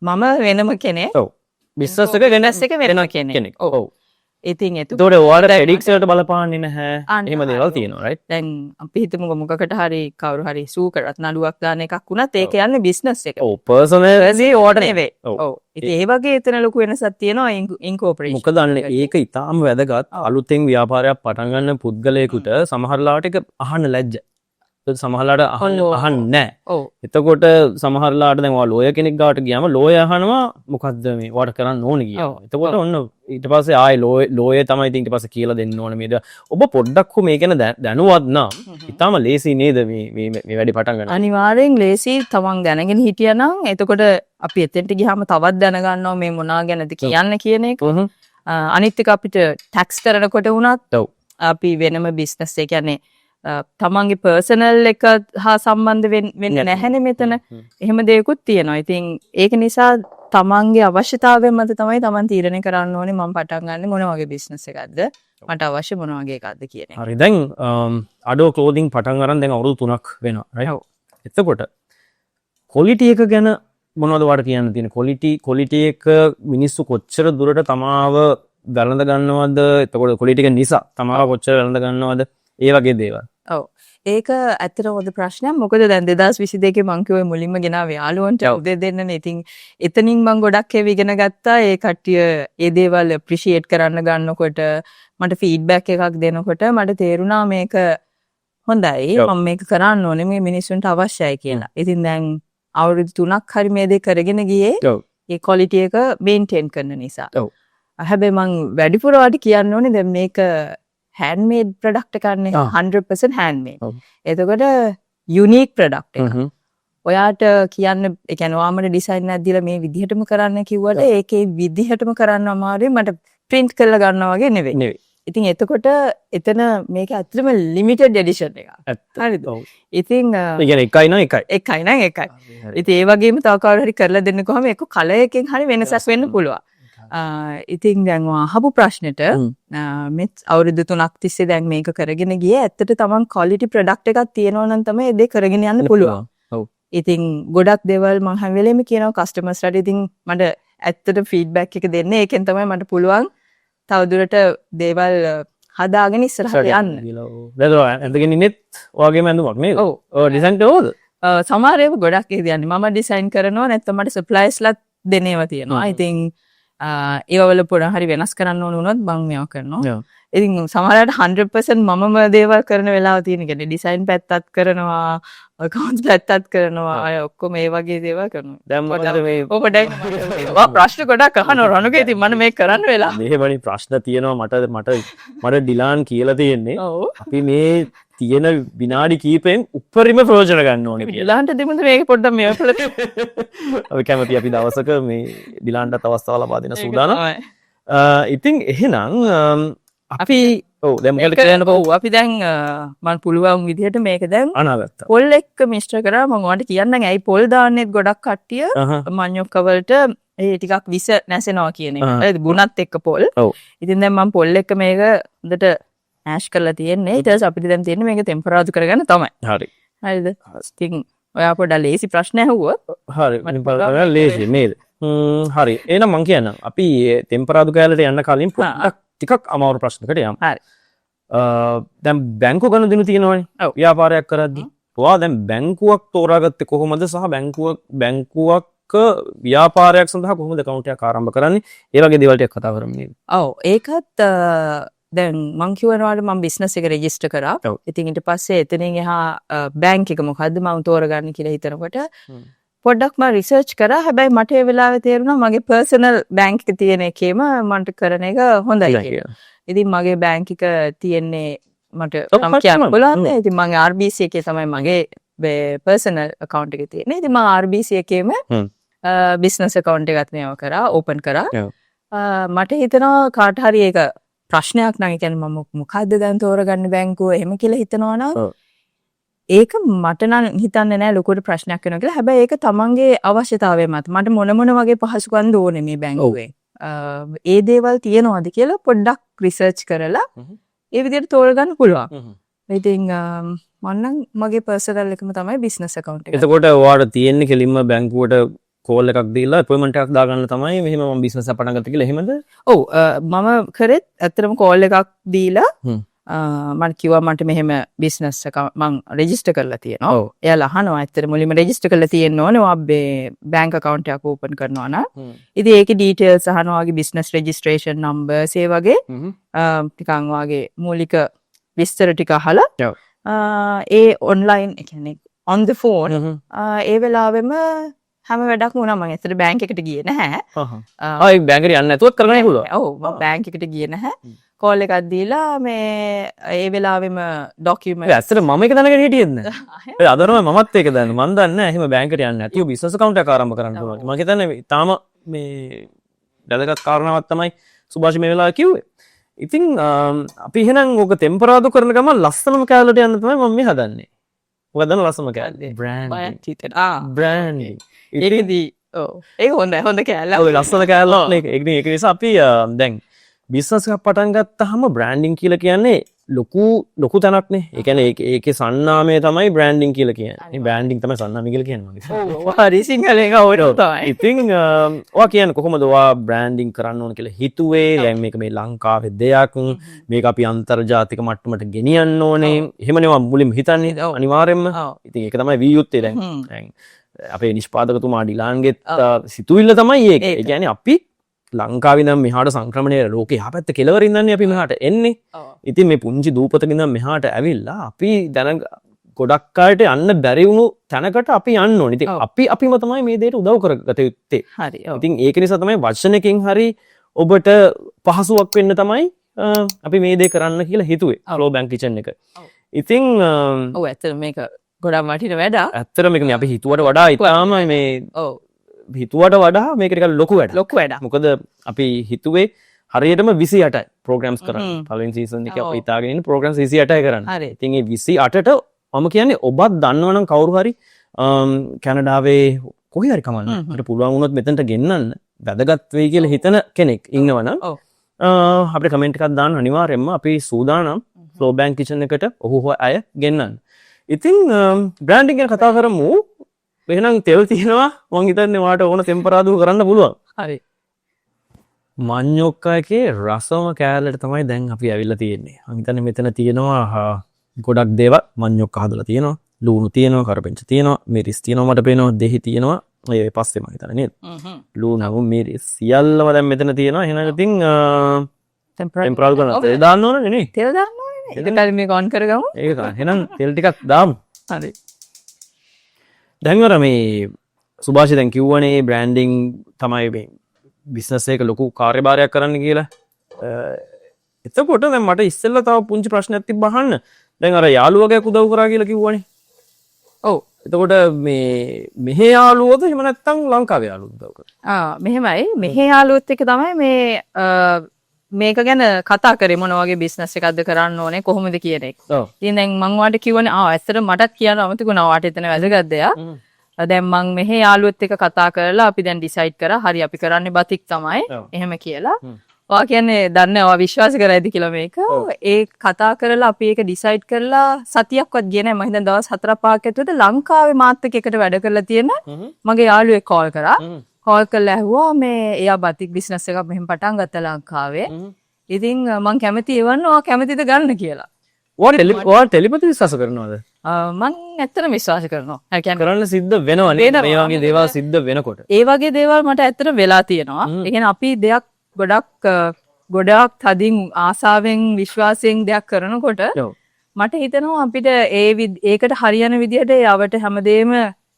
මම වෙනම කෙනෙක්. ඔව්. බිස්නස් එක වෙන බිස්නස් එක වෙන කෙනෙක්. කෙනෙක්. ඔව්. ඉතින් එතකොට එතකොට ඔයාලට ෆෙඩික්ස් වලට බලපාන්නේ නැහැ. අන්න එහෙම දේවල් හරි. තියෙනවා, රයිට්? දැන් අපි හිතමුකෝ මොකකට හරි කවුරු හරි සූ කරත් නඩුවක් දාන එකක් වුණත් ඒක යන්නේ බිස්නස් එකට. ඔව්, පර්සනල් ඕඩර් නෙවෙයි. ඔව්. ඉතින් ඒ වගේ එතන ලොකු වෙනසක් තියෙනවා ඉන්කෝපරේෂන්. මොකද අන්න ඒක ඉතාම වැදගත්. අලුතෙන් ව්‍යාපාරයක් පටන් ගන්න පුද්ගලයෙකුට සමහර ලාවට ඒක අහන්න ලැජ්ජ. ඒත් සමහර ලාවට අහන්නේ නැහැ. එතකොට සමහර ලාවට දැන් ඔයා ලෝයර් කෙනෙක් ගාවට ගියාම ලෝයර් අහනවා මොකද්ද මේ ඔයාට කරන්න ඕනේ කියලා. එතකොට ඔන්න ඊට පස්සේ ආයේ ලෝයර් තමයි ඉතින් ඊට පස්සේ කියලා දෙන්න ඕනේ මේ දේ. ඔබ පොඩ්ඩක් හෝ මේ ගැන දැනුවත් නම් ඉතාම ලේසි නේද මේ මේ මේ වැඩේ පටන් ගන්න? අනිවාර්යෙන් ලේසි තමන් දැනගෙන හිටියනම්. එතකොට අපි එතෙන්ට ගියාම තවත් දැනගන්නවා මේ මොනා ගැනද කියන්න කියන එක. අනිත් එක අපිට ටැක්ස් කරනකොට වුණත් අපි වෙනම බිස්නස්, ඒ කියන්නේ තමන්ගේ පර්සනල් එක හා සම්බන්ධ වෙන්නේ නැහැනේ මෙතන. එහෙම දෙයක්ත් තියෙනවා. ඉතින් ඒක නිසා තමන්ගේ අවශ්‍යතාවය මත තමයි තමන් තීරණය කරන්න ඕනේ මම පටන් ගන්නෙ මොන වගේ බිස්නස් එකක්ද, මට අවශ්‍ය මොන වගේ එකක්ද කියන එක. හරි, දැන් අඩෝ ක්ලෝතින් පටන් අරන් දැන් අවුරුදු 3ක් වෙනවා, රයිට්? ඔව්. එතකොට ක්වොලිටි එක ගැන මොනවද ඔයාලට කියන්න තියෙන්නේ? ක්වොලිටි එක මිනිස්සු කොච්චර දුරට තමාව වැළඳ ගන්නවද? එතකොට ක්වොලිටි එක නිසා තමාව කොච්චර වැළඳ ගන්නවද? ඒ වගේ දේවල්. ඔව්. ඒක ඇත්තටම හොඳ ප්‍රශ්නයක්. මොකද දැන් 2022 මං කිව්වේ මුලින්ම ගෙනාවේ යාළුවන්ට උදේ දෙන්නනේ. ඉතින් එතනින් මං ගොඩක් ඒවා ඉගෙන ගත්තා. ඒ කට්ටිය ඒ දේවල් ඇප්‍රීෂিয়েට් කරන්න ගන්නකොට, මට ෆීඩ්බැක් එකක් දෙනකොට මට තේරුණා මේක හොඳයි, මම මේක කරන්න ඕනේ, මේ මිනිස්සුන්ට අවශ්‍යයි කියලා. ඉතින් දැන් අවුරුදු 3ක් හරි මේ දේ කරගෙන ගියේ ඒ ක්වොලිටි එක මේන්ටේන් කරන නිසා. හැබැයි මං වැඩිපුර ඔයාලට කියන්න ඕනේ දැන් මේක හෑන්ඩ්මේඩ් ප්‍රොඩක්ට් එකක් නේ, 100% හෑන්ඩ්මේඩ්. එතකොට යුනික් ප්‍රොඩක්ට් එකක්. ඔයාට කියන්න, ඒ කියන්නේ ඔයා මට ඩිසයින් එකක් දීලා මේ විදිහටම කරන්න කිව්වට ඒකේ විදිහටම කරන්න අමාරුයි, මට ප්‍රින්ට් කරලා ගන්නවා වගේ නෙවෙයි. නෙවෙයි. ඉතින් එතකොට එතන මේක ඇත්තටම ලිමිටඩ් එඩිෂන් එකක්. හරිද? ඉතින් ඒ කියන්නේ එකයි නම් එකයි. එකයි නම් එකයි. ඉතින් ඒ වගේම තව කවුරු හරි කරලා දෙන්න කොහම එක්ක කලර් එකෙන් හරි වෙනසක් වෙන්න පුළුවන්. ඉතින් දැන් ඔයා අහපු ප්‍රශ්නෙට මේ අවුරුදු 3ක් තිස්සේ දැන් මේක කරගෙන ගියේ, ඇත්තට තමන් ක්වොලිටි ප්‍රොඩක්ට් එකක් තියෙනවා නම් තමයි ඒ දේ කරගෙන යන්න පුළුවන්. ඉතින් ගොඩක් දේවල් මං හැම වෙලේම කියනවා කස්ටමර්ස්ලාට, ඉතින් මට ඇත්තට ෆීඩ්බැක් එක දෙන්න. ඒකෙන් තමයි මට පුළුවන් තවදුරට දේවල් හදාගෙන ඉස්සරහට යන්න. දැන් ඔයා ඇඳගෙන ඉන්නෙත් ඔයාගේම ඇඳුමක් නේද? ඔව්. ඔව්, ඩිසයින් කළාද? සමහර ඒවා ගොඩක් ඒ කියන්නේ මම ඩිසයින් කරනවා, නැත්නම් මට සප්ලයර්ස්ලාත් දෙන ඒවා තියෙනවා. ඉතින් ඒවා වල පොඩ හරි වෙනස් කරන්න ඕන වුණොත් මං මේවා කරනවා. ඉතින් සමහරවිට 100% මමම දේවල් කරන වෙලාව තියෙන. කියන්නේ ඩිසයින් පැත්තත් කරනවා, ඇකවුන්ට්ස් පැත්තත් කරනවා, අය ඔක්කොම ඒ වගේ දේවල් කරනවා. දැන් මොකද මේ ඔය පොඩ්ඩක් ඔයා ප්‍රශ්න ගොඩක් අහනවා රණුක. ඉතින් මම මේක කරන්න වෙලා. මෙහෙමනේ ප්‍රශ්න තියෙනවා මට මට මට ඩිලාන් කියලා තියෙන්නේ. අපි මේ තියෙන විනාඩි කීපයෙන් උපරිම ප්‍රයෝජන ගන්න ඕනේ කියලා. ඩිලාන්ට දෙමුද මේක පොඩ්ඩක් මේව කරලා දෙමු. අපි කැමති අපි දවසක මේ ඩිලාන්ටත් අවස්ථාව ලබා දෙන්න ඒක සූදානම්. තමයි. ඉතින් එහෙනම් අපි ඔව් දැන් මොකද කියන්න? ඔව්, අපි දැන් මම පුළුවන් විදිහට මේක දැන් අනාගත්තා. පොල් එක්ක මිශ්‍ර කරා. මම ඔයාලට කියන්නම් ඇයි පොල් දාන්නෙත්. ගොඩක් කට්ටිය මඤ්ඤොක්ක වලට ඒ ටිකක් විස නැසෙනවා කියන එක. හරිද? ගුණත් එක්ක පොල්. ඉතින් දැන් මම පොල් එක්ක මේක හොඳට මෑෂ් කරලා තියෙන්නේ. ඊට පස්සේ අපිට දැන් තියෙන්නේ මේක තෙම්පරාදු කරගන්න තමයි. හරිද? ඉතින් ඔයා පොඩ්ඩක් ලේසි ප්‍රශ්න ඇහුවොත් හරි. මට බලන්න ලේසි නේද? හරි. එහෙනම් මං කියන්නම්. අපි තෙම්පරාදු කෑල්ලට යන්න කලින් පොඩ්ඩක් ටිකක් අමාරු ප්‍රශ්නකට යමු. දැන් බැංකු ගනුදෙනු තියෙනවනේ. ව්‍යාපාරයක් කරද්දි. ඔයා දැන් බැංකුවක් තෝරාගත්තේ කොහොමද සහ බැංකුවක් ව්‍යාපාරයක් සඳහා කොහොමද ඇකවුන්ට් එකක් ආරම්භ කරන්නේ? ඒ වගේ දේවල් ටිකක් කතා කරමු නේද? ඔව්, ඒකත් දැන් මං කියනවාට මං බිස්නස් එක රෙජිස්ටර් කරා. ඉතින් ඊට පස්සේ එතනින් එහා බැංක් එක මොකද්ද මං තෝරගන්නේ කියලා හිතනකොට පොඩ්ඩක් මං රිසර්ච් කරා. හැබැයි මට ඒ වෙලාවේ තේරුණා මගේ පර්සනල් බැංක් එක තියෙන එකේම මන්ට කරන එක හොඳයි කියලා. ඉතින් මගේ බැංක් එක තියෙන්නේ මට නම් කියන්න පුළුවන්. ඉතින් මං RBC එකේ තමයි මගේ පර්සනල් ඇකවුන්ට් එක තියෙන්නේ. ඉතින් මං RBC එකේම බිස්නස් ඇකවුන්ට් එකත් මේව කරා, ඕපන් කරා. මට හිතෙනවා කාට හරි ඒක ප්‍රශ්නයක් නම්, ඒ කියන්නේ මම මොකද්ද දැන් තෝරගන්න බැංකුව එහෙම කියලා හිතනවා නම්, ඒක මට නම් හිතන්නේ නෑ ලොකුවට ප්‍රශ්නයක් වෙනවා කියලා. හැබැයි ඒක තමන්ගේ අවශ්‍යතාවය මත මට මොන මොන වගේ පහසුකම්ද ඕනේ මේ බැංකුවෙන්, ඒ දේවල් තියෙනවද කියලා පොඩ්ඩක් රිසර්ච් කරලා ඒ විදිහට තෝරගන්න පුළුවන්. ඉතින් මං නම් මගේ පර්සනල් එකම තමයි බිස්නස් ඇකවුන්ට් එක. එතකොට ඔයාට තියෙන්නේ කෙලින්ම බැංකුවට කෝල් එකක් දීලා අපොයින්ට්මන්ට් එකක් දාගන්න තමයි මෙහෙම මම බිස්නස් එක පටන් ගත්තා කියලා, එහෙමද? ඔව්, මම කරෙත් ඇත්තටම කෝල් එකක් දීලා මම කිව්වා මට මෙහෙම බිස්නස් එක මං රෙජිස්ටර් කරලා තියෙනවා. එයාලා අහනවා ඇත්තට මුලින්ම රෙජිස්ටර් කරලා තියෙන්න ඕනේ ඔයා මේ බැංක් ඇකවුන්ට් එකක් ඕපන් කරනවා නම්. ඉතින් ඒකේ ඩීටේල්ස් අහනවා, ඔයාගේ බිස්නස් රෙජිස්ට්‍රේෂන් නම්බර්ස් ඒ වගේ නිකන් ඔයාගේ මූලික විස්තර ටික අහලා ඒ ඔන්ලයින්, ඒ කියන්නේ on the phone, ඒ වෙලාවෙම හැම වැඩක්ම වුණා. මං ඇත්තට බැංක් එකට ගියේ නැහැ. ආ, ඒ බැංකුවට යන්න නැතුවත් කරගන්න පුළුවන්. ඔව්, මම බැංක් එකට ගියේ නැහැ. කෝල් එකක් දීලා මේ ඒ වෙලාවෙම ඩොකියුමන්ට් ඇත්තට මම ඒක දැනගෙන හිටියෙත් නෑ. ඒ අද තමයි මමත් ඒක දන්නේ. මං දන්නේ නෑ එහෙම බැංකුවට යන්න නැතුව බිස්නස් ඇකවුන්ට් එකක් ආරම්භ කරන්න පුළුවන්. මං හිතන්නේ තාම මේ වැදගත් කාරණාවක් තමයි සුභාෂි මේ වෙලාවේ කිව්වේ. ඉතින් අපි එහෙනම් ඕක තෙම්පරාදු කරන ගමන් ලස්සනම කෑල්ලට යන්න තමයි මම මේ හදන්නේ. මොකක්ද දන්නවද ලස්සනම කෑල්ල? බ්‍රෑන්ඩින්. බයක් හිතෙනවා. බ්‍රෑන්ඩින්. ඒකෙදි ඔව්, ඒක හොඳයි, හොඳ කෑල්ල. ඔව්, ලස්සන කෑල්ලක් නේ ඒක. ඒක නිසා අපි දැන් බිස්නස් එකක් පටන් ගත්තාම බ්‍රෑන්ඩින් කියලා කියන්නේ ලොකු ලොකු තැනක් නේ. ඒ කියන්නේ ඒකේ සන්නාමය තමයි බ්‍රෑන්ඩින් කියලා කියන්නේ. මේ බ්‍රෑන්ඩින් තමයි සන්නාමය කියලා කියන්නේ මගේ. ඔව්, හරි, සිංහලෙන් ඔය තමයි. ඉතින් ඔයා කියන්නේ කොහොමද ඔයා බ්‍රෑන්ඩින් කරන්න ඕන කියලා හිතුවේ? දැන් මේක මේ ලංකාවේ දෙයක්. මේක අපි අන්තර්ජාතික මට්ටමට ගෙනියන්න ඕනේ. එහෙමනේ ඔයා මුලින්ම හිතන්නේ අනිවාර්යෙන්ම. ඉතින් ඒක තමයි විය යුත්තේ දැන්. දැන් අපේ නිෂ්පාදකතුමා ඩිලාන්ගෙත් සිතුවිල්ල තමයි ඒක. ඒ කියන්නේ අපි ලංකාවේ ඉඳන් මෙහාට සංක්‍රමණය, ලෝකේ එහා පැත්ත කෙළවරින් ඉඳන් අපි මෙහාට එන්නේ. ඉතින් මේ පුංචි දූපතක ඉඳන් මෙහාට ඇවිල්ලා අපි දැන ගොඩක් අයට යන්න බැරි වුණු තැනකට අපි යන්න ඕනේ. ඉතින් අපි අපිම තමයි මේ දේට උදව් කරගත යුත්තේ. හරි. ඔව්. ඉතින් ඒක නිසා තමයි වචනකින් හරි ඔබට පහසුවක් වෙන්න තමයි අපි මේ දේ කරන්න කියලා හිතුවේ. ෆ්ලෝ බැංක් කිචන් එක. ඉතින් ඔව්, ඇත්තටම මේක ගොඩක් වටින වැඩක්. ඇත්තටම මේක මේ අපි හිතුවට වඩා ඉතාම මේ හිතුවට වඩා මේක ටිකක් ලොකු වැඩක්. ලොකු වැඩක්. මොකද අපි හිතුවේ හරියටම 28යි ප්‍රෝග්‍රෑම්ස් කරන්න. පළවෙනි සීසන් එකේ අපි හිතාගෙන ඉන්න ප්‍රෝග්‍රෑම්ස් 28යි කරන්න. ඉතින් ඒ 28ට මම කියන්නේ ඔබත් දන්නවනම් කවුරු හරි කැනඩාවේ කොහේ හරි කමක් නෑ. මට පුළුවන් වුණොත් මෙතනට ගෙන්නන්න වැදගත් වෙයි කියලා හිතන කෙනෙක් ඉන්නවනම් අපිට කමෙන්ට් එකක් දාන්න. අනිවාර්යයෙන්ම අපි සූදානම් ෆ්ලෝ බැංක් කිචන් එකට ඔහු හෝ අය ගෙන්නන්න. ඉතින් බ්‍රෑන්ඩින් ගැන කතා කරමු. එහෙනම් තෙල් තියෙනවා, මං හිතන්නේ ඔයාට ඕන තෙම්පරාදුව කරන්න පුළුවන්. හරි. මඤ්ඤොක්කා එකේ රසම කෑල්ලට තමයි දැන් අපි ඇවිල්ලා තියෙන්නේ. මං හිතන්නේ මෙතන තියෙනවා ගොඩක් දේවල්. මඤ්ඤොක්කා හදලා තියෙනවා. ලූණු තියෙනවා, කරපිංච තියෙනවා, මිරිස් තියෙනවා, මට පේනවා දෙහි තියෙනවා. ඒ පස්සේ මං හිතන්නේ නේද? ලූණු මිරිස් සියල්ලම දැන් මෙතන තියෙනවා. එහෙනම් ඉතින් තෙම්පරාදු කරන්න තෙල් දාන්න ඕනනේ නේ. තෙල් දාන්න ඕනේ නේ. ඒක කලින් මේක ඔන් කරගමු. ඒක තමයි. එහෙනම් තෙල් ටිකක් දාමු. හරි. දැන් අර මේ සුභාෂි දැන් කිව්වනේ බ්‍රෑන්ඩින් තමයි මේ බිස්නස් එක ලොකු කාර්යභාරයක් කරන්න කියලා. එතකොට දැන් මට ඉස්සෙල්ලා තව පුංචි ප්‍රශ්නයක් තිබ්බ අහන්න. දැන් අර යාළුවගෙක් උදව් කරා කියලා කිව්වනේ. ඔව්. එතකොට මේ මෙහෙ යාළුවෝද එහෙම නැත්නම් ලංකාවේ යාළුවෝද උදව් කරා? මෙහෙමයි, මෙහෙ යාළුවොත් එක්ක තමයි මේ මේක ගැන කතා කරේ, මොන වගේ බිස්නස් එකක්ද කරන්න ඕනේ කොහොමද කියන එක. ඉතින් දැන් මං ඔයාලට කිව්වනේ, ඇත්තටම මටත් කියන්න අමතක වුණා ඔයාට එතන වැදගත් දෙයක්. දැන් මං මෙහෙ යාළුවොත් එක්ක කතා කරලා අපි දැන් ඩිසයිඩ් කරා හරි අපි කරන්නේ බතික් තමයි එහෙම කියලා. ඔයා කියන්නේ දන්නේ ඔයා විශ්වාස කරයිද කියලා මේක. ඒ කතා කරලා අපි ඒක ඩිසයිඩ් කරලා සතියක්වත් ගියේ නෑ. මං හිතන්නේ දවස් 4 5ක් ඇතුළත ලංකාවේ මාත් එක්ක එකට වැඩ කරලා තියෙන මගේ යාළුවෙක් කෝල් කරා. කෝල් කරලා ඇහුවා මේ එයා බතික් බිස්නස් එකක් මෙහෙම පටන් ගත්තා ලංකාවේ. ඉතින් මං කැමති එවන්න, ඔයා කැමතිද ගන්න කියලා. ඔයා ටෙලිපති විශ්වාස කරනවද? මං ඇත්තටම විශ්වාස කරනවා. ඒ කියන්නේ කරන්න සිද්ධ වෙනවනේ වෙනවා. මේ වගේ දේවල් සිද්ධ වෙනකොට. ඒ වගේ දේවල් මට ඇත්තටම වෙලා තියෙනවා. ඒ කියන්නේ අපි දෙයක් ගොඩක් ගොඩාක් තදින් ආසාවෙන් විශ්වාසයෙන් දෙයක් කරනකොට මට හිතෙනවා අපිට ඒකට හරියන විදිහට ඒ අවට හැමදේම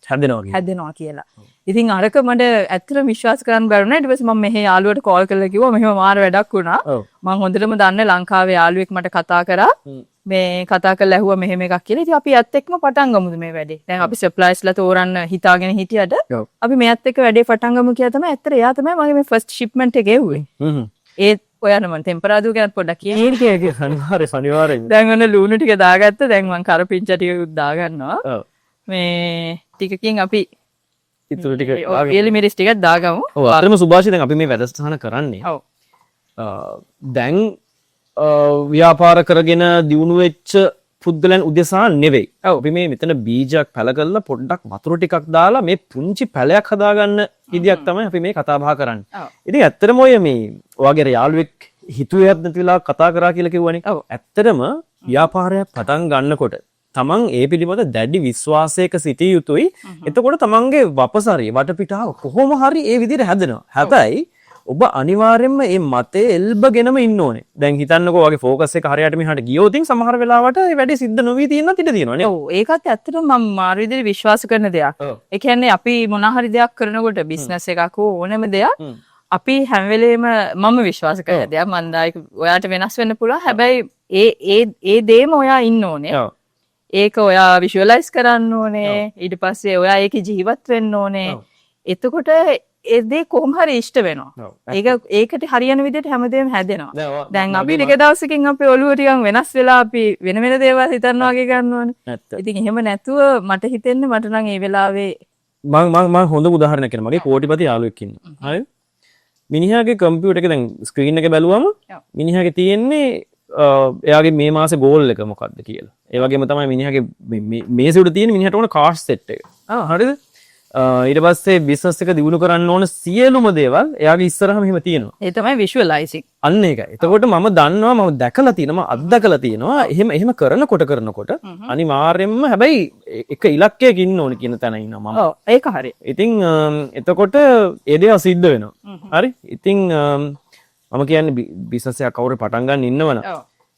හැදෙනවා කියලා. හැදෙනවා කියලා. ඉතින් අරක මට ඇත්තටම විශ්වාස කරන්න බැරි වුණා. ඊට පස්සේ මම මෙහෙ යාළුවට කෝල් කරලා කිව්වා මෙහෙම මාර වැඩක් වුණා. මං හොඳටම දන්න ලංකාවේ යාළුවෙක් මට කතා කරා. මේ කතා කරලා ඇහුවා මෙහෙම එකක් කියලා. ඉතින් අපි යත් එක්කම පටන් ගමුද මේ වැඩේ. දැන් අපි සප්ලයර්ස්ලා තෝරන්න හිතාගෙන හිටියට අපි මෙයත් එක්ක වැඩේ පටන් ගමු කියලා තමයි ඇත්තට එයා තමයි මගේ මේ ෆස්ට් ෂිප්මන්ට් එක එව්වේ. ඒත් ඔයාලා මං ටෙම්පරාදුව ගැනත් පොඩ්ඩක් කියන්න. ඒක ඒක අනිවාර්ය අනිවාර්යයෙන්. දැන් ඔන්න ලුණු ටික දාගත්ත. දැන් මං කරපිංචා ටිකකුත් දාගන්නවා. මේ ටිකකින් අපි ඉතුරු ටික එලි මිරිස් ටිකක් දාගමු. ඔව්, අතරම සුභාෂි දැන් අපි මේ වැඩසටහන කරන්නේ. දැන් ව්‍යාපාර කරගෙන දියුණු වෙච්ච පුද්ගලයන් උදෙසා නෙවෙයි. අපි මේ මෙතන බීජයක් පැල කරලා පොඩ්ඩක් වතුර ටිකක් දාලා මේ පුංචි පැලයක් හදාගන්න විදියක් තමයි අපි මේ කතා බහ කරන්නේ. ඉතින් ඇත්තටම ඔය මේ ඔයාගේ අර යාළුවෙක් හිතුවේවත් නැති වෙලාවක කතා කරා කියලා කිව්වනේ. ඇත්තටම ව්‍යාපාරයක් පටන් ගන්නකොට තමන් ඒ පිළිබඳ දැඩි විශ්වාසයක සිටිය යුතුයි. එතකොට තමන්ගේ වපසරිය වටපිටාව කොහොම හරි ඒ විදිහට හැදෙනවා. හැබැයි ඔබ අනිවාර්යයෙන්ම මේ මතේ එල්බගෙනම ඉන්න ඕනේ. දැන් හිතන්නකෝ ඔයාගේ ෆෝකස් එක හරියට මෙහාට ගියොත් ඉතින් සමහර වෙලාවට ඒ වැඩේ සිද්ධ නොවී තියෙනත් ඉඩ තියෙනවා නේ. ඔව්, ඒකත් ඇත්තටම මම මාර විදිහට විශ්වාස කරන දෙයක්. ඒ කියන්නේ අපි මොන හරි දෙයක් කරනකොට බිස්නස් එකක් හෝ ඕනෑම දෙයක් අපි හැම වෙලේම මම විශ්වාස කරන දෙයක්. මම දා ඒක ඔයාට වෙනස් වෙන්න පුළුවන්. හැබැයි ඒ ඒ ඒ දේම ඔයා ඉන්න ඕනේ. ඒක ඔයා විෂුවලයිස් කරන්න ඕනේ. ඊට පස්සේ ඔයා ඒකේ ජීවත් වෙන්න ඕනේ. එතකොට ඒ දේ කොහොම හරි ඉෂ්ට වෙනවා. ඒකට හරියන විදිහට හැමදේම හැදෙනවා. දැන් අපි ටික දවසකින් අපේ ඔළුව ටිකක් වෙනස් වෙලා අපි වෙන වෙන දේවල් හිතන්න වගේ ගන්නවනේ. ඉතින් එහෙම නැතුව මට හිතෙන්නේ මට නම් ඒ වෙලාවේ මං මං මං හොඳ උදාහරණයක් කියනවා. මගේ කෝටිපති යාළුවෙක් ඉන්නවා. හරි? මිනිහාගේ කම්පියුටර් එක දැන් ස්ක්‍රීන් එක බැලුවම මිනිහාගේ තියෙන්නේ එයාගේ මේ මාසේ ගෝල් එක මොකද්ද කියලා. ඒ වගේම තමයි මිනිහාගේ මේසෙ උඩ තියෙන මිනිහට ඕන කාර් සෙට් එක. හරිද? ඊට පස්සේ බිස්නස් එක දියුණු කරන්න ඕන සියලුම දේවල් එයාගේ ඉස්සරහම එහෙම තියෙනවා. ඒ තමයි විෂුවලයිසිං. අන්න ඒකයි. එතකොට මම දන්නවා, මම දැකලා තියෙනවා, මම අත්දකලා තියෙනවා. එහෙම කරනකොට අනිවාර්යයෙන්ම හැබැයි එක ඉලක්කයක ඉන්න ඕන කියන තැන ඉන්නවා මම. ඔව්, ඒක හරි. ඉතින් එතකොට ඒ දේවල් සිද්ධ වෙනවා. හරි? ඉතින් මම කියන්නේ බිස්නස් එකක් කවුරු පටන් ගන්න ඉන්නවනම්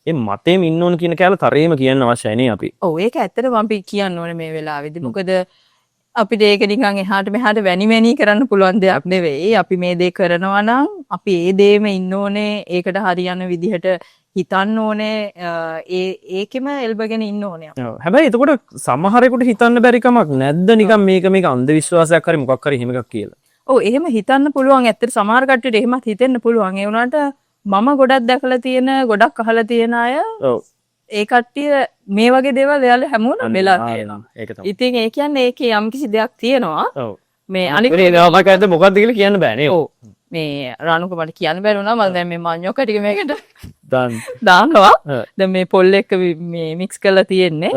ඒ මතේම ඉන්න ඕන කියන කෑල්ල තරේම කියන්න අවශ්‍යයි නේ අපි. ඔව්, ඒක ඇත්තටම අපි කියන්න ඕනේ මේ වෙලාවේදී. මොකද අපිට ඒක නිකන් එහාට මෙහාට වැනි වැනි කරන්න පුළුවන් දෙයක් නෙවෙයි. අපි මේ දේ කරනවා නම් අපි ඒ දේම ඉන්න ඕනේ. ඒකට හරියන විදිහට හිතන්න ඕනේ. ඒකෙම එල්බගෙන ඉන්න ඕනේ අපි. හැබැයි එතකොට සමහරෙකුට හිතන්න බැරි කමක් නැද්ද නිකන් මේක අන්ධවිශ්වාසයක් හරි මොකක් හරි එහෙම එකක් කියලා? ඔව්, එහෙම හිතන්න පුළුවන්. ඇත්තට සමහර කට්ටියට එහෙමත් හිතෙන්න පුළුවන්. ඒ වුණාට මම ගොඩක් දැකලා තියෙන, ගොඩක් අහලා තියෙන අය ඒ කට්ටිය මේ වගේ දේවල් එයාලා හැමෝම වෙලා තියෙනවා. ඒක තමයි. ඉතින් ඒ කියන්නේ ඒකේ යම්කිසි දෙයක් තියෙනවා. මේ අනිත් වෙන ඒවා මට ඇත්ත මොකද්ද කියලා කියන්න බෑ නේ. ඔව්. මේ රානුක මට කියන්න බැරි වුණා. මම දැන් මේ මඤ්ඤොක්ක ටික මේකට දාන්න. දානවා. දැන් මේ පොල් එක්ක මේ මික්ස් කරලා තියෙන්නේ.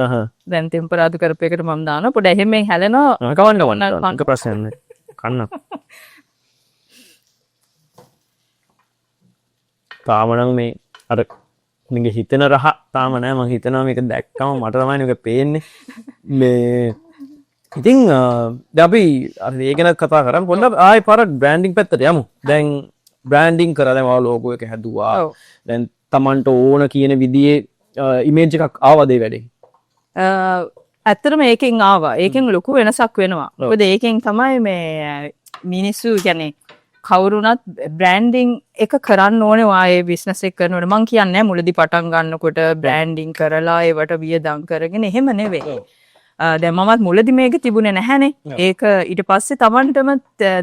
දැන් ටෙම්පරාදු කරපු එකට මම දානවා. පොඩ එහෙම මෙන් හැලෙනවා. කවන්න, කවන්න, කවන්න. ඒක ප්‍රශ්නයක් නෑ. කන්න. තාම නම් මේ අර මේක හිතෙන රහ තාම නෑ. මං හිතනවා මේක දැක්කම මට තමයි මේක පේන්නේ. මේ ඉතින් දැන් අපි අර ඒ ගැන කතා කරමු. පොඩ්ඩක් ආයෙ පාරක් බ්‍රෑන්ඩින් පැත්තට යමු. දැන් බ්‍රෑන්ඩින් කරා, දැන් ඔයාලා ලෝගෝ එක හැදුවා. දැන් Tamanට ඕන කියන විදිහේ ඉමේජ් එකක් ආවද ඒ වැඩේ? ඇත්තටම ඒකෙන් ආවා. ඒකෙන් ලොකු වෙනසක් වෙනවා. මොකද ඒකෙන් තමයි මේ මිනිස්සු කියන්නේ කවුරුනත් බ්‍රෑන්ඩින් එක කරන්න ඕනේ. ඔයා ඒ බිස්නස් එක කරනකොට මං කියන්නේ නෑ මුලදී පටන් ගන්නකොට බ්‍රෑන්ඩින් කරලා ඒවට වියදම් කරගෙන එහෙම නෙවෙයි. දැන් මමත් මුලදී මේක තිබුණේ නැහැනේ. ඒක ඊට පස්සේ Tamanටම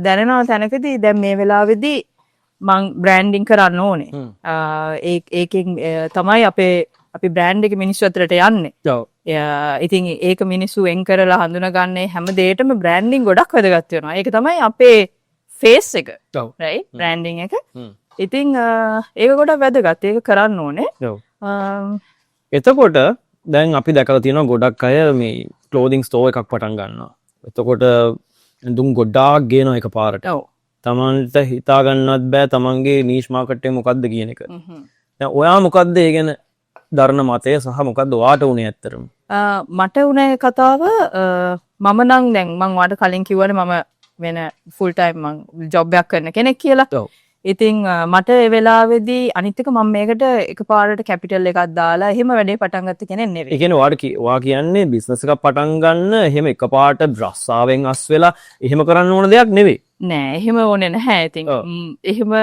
දැනෙනවා තැනකදී දැන් මේ වෙලාවේදී මං බ්‍රෑන්ඩින් කරන්න ඕනේ. ඒකෙන් තමයි අපි බ්‍රෑන්ඩ් එක මිනිස්සු අතරට යන්නේ. ඉතින් ඒක මිනිස්සු වෙන් කරලා හඳුනගන්නේ හැම දෙයකටම බ්‍රෑන්ඩින් ගොඩක් වැදගත් වෙනවා. ඒක තමයි අපේ ෆේස් එක. රයිට්? බ්‍රෑන්ඩින් එක. ඉතින් ඒක ගොඩක් වැදගත්. ඒක කරන්න ඕනේ. එතකොට දැන් අපි දැකලා තියෙනවා ගොඩක් අය මේ ක්ලෝදිං ස්ටෝර් එකක් පටන් ගන්නවා. එතකොට ඇඳුම් ගොඩාක් ගේනවා එකපාරට. තමන්ට හිතා ගන්නවත් බෑ තමන්ගේ නීෂ් මාකට් එක මොකද්ද කියන එක. දැන් ඔයා මොකද්ද ඒ ගැන දරන මතය සහ මොකද්ද ඔයාට උනේ ඇත්තටම? මට උනේ කතාව, මම නම් දැන් මං ඔයාට කලින් කිව්වනේ මම වෙන ෆුල් ටයිම් මං ජොබ් එකක් කරන කෙනෙක් කියලා. ඉතින් මට ඒ වෙලාවේදී අනිත් එක මම මේකට එකපාරට කැපිටල් එකක් දාලා එහෙම වැඩේ පටන් ගත්ත කෙනෙක් නෙවෙයි. ඒ කියන්නේ ඔයාට ඔයා කියන්නේ බිස්නස් එකක් පටන් ගන්න එහෙම එකපාරට රස්සාවෙන් අස් වෙලා එහෙම කරන්න ඕන දෙයක් නෙවෙයි. නෑ, එහෙම ඕනේ නැහැ. ඉතින් එහෙම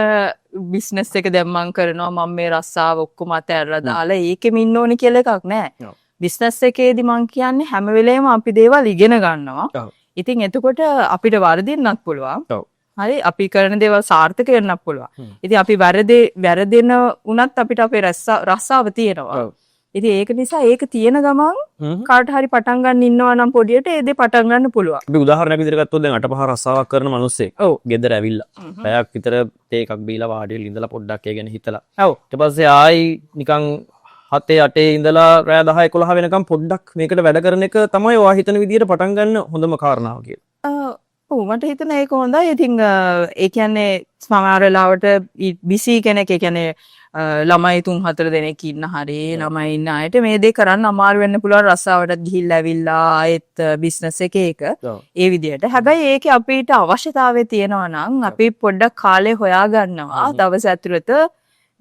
බිස්නස් එක දැන් මං කරනවා, මම මේ රස්සාව ඔක්කොම අතෑරලා දාලා ඒකෙම ඉන්න ඕනේ කියලා එකක් නෑ. බිස්නස් එකේදී මං කියන්නේ හැම වෙලේම අපි දේවල් ඉගෙන ගන්නවා. ඉතින් එතකොට අපිට වරදින්නත් පුළුවන්. හරි, අපි කරන දේවල් සාර්ථක වෙන්නත් පුළුවන්. ඉතින් අපි වැරදෙන වුණත් අපිට අපේ රස්සාව තියෙනවා. ඉතින් ඒක නිසා ඒක තියෙන ගමන් කාට හරි පටන් ගන්න ඉන්නවා නම් පොඩියට ඒ දේ පටන් ගන්න පුළුවන්. අපි උදාහරණයක් විදිහට ගත්තොත් දැන් අටපහ රස්සාවක් කරන මිනිස්සෙක් ගෙදර ඇවිල්ලා පැයක් විතර තේ එකක් බීලා වාඩි වෙලා ඉඳලා පොඩ්ඩක් ඒ ගැන හිතලා. ඊට පස්සේ ආයි නිකන් 7 8 ඉඳලා රෑ 10 11 වෙනකම් පොඩ්ඩක් මේකට වැඩ කරන එක තමයි ඔයා හිතන විදිහට පටන් ගන්න හොඳම කාරණාව කියලා. ඔව්, මට හිතෙන ඒක හොඳයි. ඉතින් ඒ කියන්නේ සමහර වෙලාවට බිසි කෙනෙක්, ඒ කියන්නේ ළමයි 3-4 දෙනෙක් ඉන්න හරි ළමයි ඉන්න අයට මේ දේ කරන්න අමාරු වෙන්න පුළුවන්. රස්සාවටත් ගිහිල්ලා ඇවිල්ලා ආයෙත් බිස්නස් එකේ ඒක ඒ විදියට. හැබැයි ඒකේ අපිට අවශ්‍යතාවය තියෙනවා නම් අපි පොඩ්ඩක් කාලය හොයා ගන්නවා. දවස ඇතුළත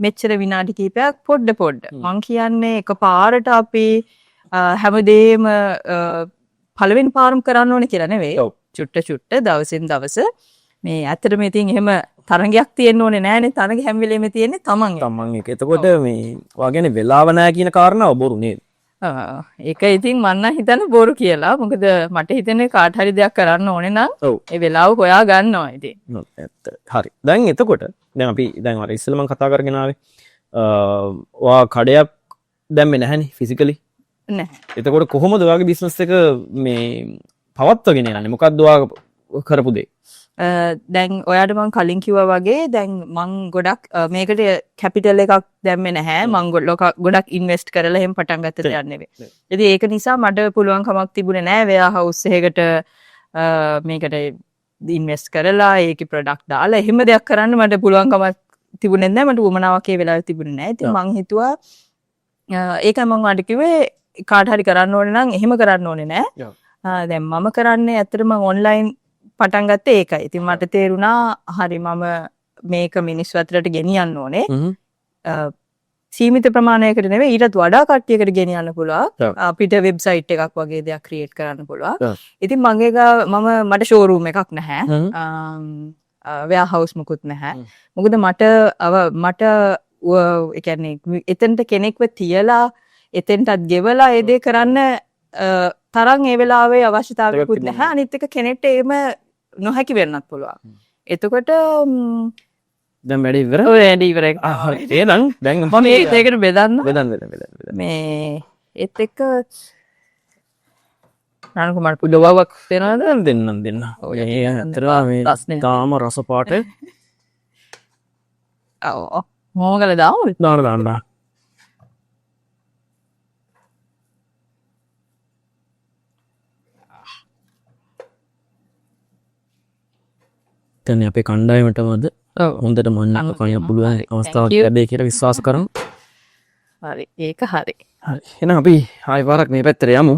මෙච්චර විනාඩි කිහිපයක් පොඩ පොඩ. මං කියන්නේ එකපාරට අපි හැමදේම පළවෙනි පාරම කරන්න ඕනේ කියලා නෙවෙයි. චුට්ට චුට්ට දවසින් දවස මේ ඇත්තටම ඉතින් එහෙම තරඟයක් තියෙන්න ඕනේ නෑනේ. තරඟ හැම වෙලේම තියෙන්නේ තමන් එක්ක. තමන් එක්ක. එතකොට මේ ඔයා කියන්නේ වෙලාව නෑ කියන කාරණාව බොරු නේද? ඒක ඉතින් මං නම් හිතන්නේ බොරු කියලා. මොකද මට හිතෙන්නේ කාට හරි දෙයක් කරන්න ඕනේ නම් ඒ වෙලාව හොයා ගන්නවා ඉතින්. ඇත්ත. හරි. දැන් එතකොට දැන් අපි දැන් අර ඉස්සෙල්ලා මං කතා කරගෙන ආවේ. ඔයා කඩයක් දැම්මේ නැහැනේ ෆිසිකලි. නැහැ. එතකොට කොහොමද ඔයාගේ බිස්නස් එක මේ පවත්වාගෙන යන්නේ? මොකද්ද ඔයා කරපු දේ? දැන් ඔයාට මං කලින් කිව්වා වගේ දැන් මං ගොඩක් මේකට කැපිටල් එකක් දැම්මේ නැහැ. මං ගොඩක් ඉන්වෙස්ට් කරලා එහෙම පටන් ගත්ත දෙයක් නෙවෙයි. ඉතින් ඒක නිසා මට පුළුවන් කමක් තිබුණේ නෑ වෙයා හවුස් එකකට මේකට ඉන්වෙස්ට් කරලා ඒකේ ප්‍රොඩක්ට් දාලා එහෙම දෙයක් කරන්න මට පුළුවන් කමක් තිබුණේ නෑ. මට උවමනාවක් ඒ වෙලාවේ තිබුණේ නෑ. ඉතින් මං හිතුවා, ඒකයි මං ඔයාලට කිව්වේ කාට හරි කරන්න ඕනේ නම් එහෙම කරන්න ඕනේ නෑ. දැන් මම කරන්නේ ඇත්තටම මං ඔන්ලයින් පටන් ගත්තේ ඒකයි. ඉතින් මට තේරුණා හරි මම මේක මිනිස්සු අතරට ගෙනියන්න ඕනේ. සීමිත ප්‍රමාණයකට නෙවෙයි ඊටත් වඩා කට්ටියකට ගෙනියන්න පුළුවන්. අපිට වෙබ්සයිට් එකක් වගේ දෙයක් ක්‍රියේට් කරන්න පුළුවන්. ඉතින් මගේ ගාව මට ෂෝරූම් එකක් නැහැ. වෙයා හවුස් මුකුත් නැහැ. මොකද මට ඒ කියන්නේ එතනට කෙනෙක්ව තියලා එතෙන්ටත් ගෙවලා ඒ දේ කරන්න තරම් ඒ වෙලාවේ අවශ්‍යතාවයකුත් නැහැ. අනිත් එක කෙනෙක්ට එහෙම නොහැකි වෙන්නත් පුළුවන්. එතකොට දැන් වැඩේ ඉවරයි? ඔව්, වැඩේ ඉවරයි. හරි. එහෙනම් දැන් මම මේක ඒකට බෙදන්න. බෙදන්න, බෙදන්න, බෙදන්න, බෙදන්න. මේ ඒත් එක්ක රණු කුමාර පුඩුවක් දෙනවද? දෙන්නම්, දෙන්නම්. ඔය ඒ ඇත්තටම මේ රස්නේ. තාම රස පාට. ඔව්. මොම ගල දාමු? දාන්න, දාන්න, දාන්න. දැන් අපේ කණ්ඩායමටම අද හොඳට මන්න කන්න පුළුවන් අවස්ථාවක් ලැබෙයි කියලා විශ්වාස කරමු. හරි, ඒක හරි. හරි. එහෙනම් අපි ආයෙ පාරක් මේ පැත්තට යමු.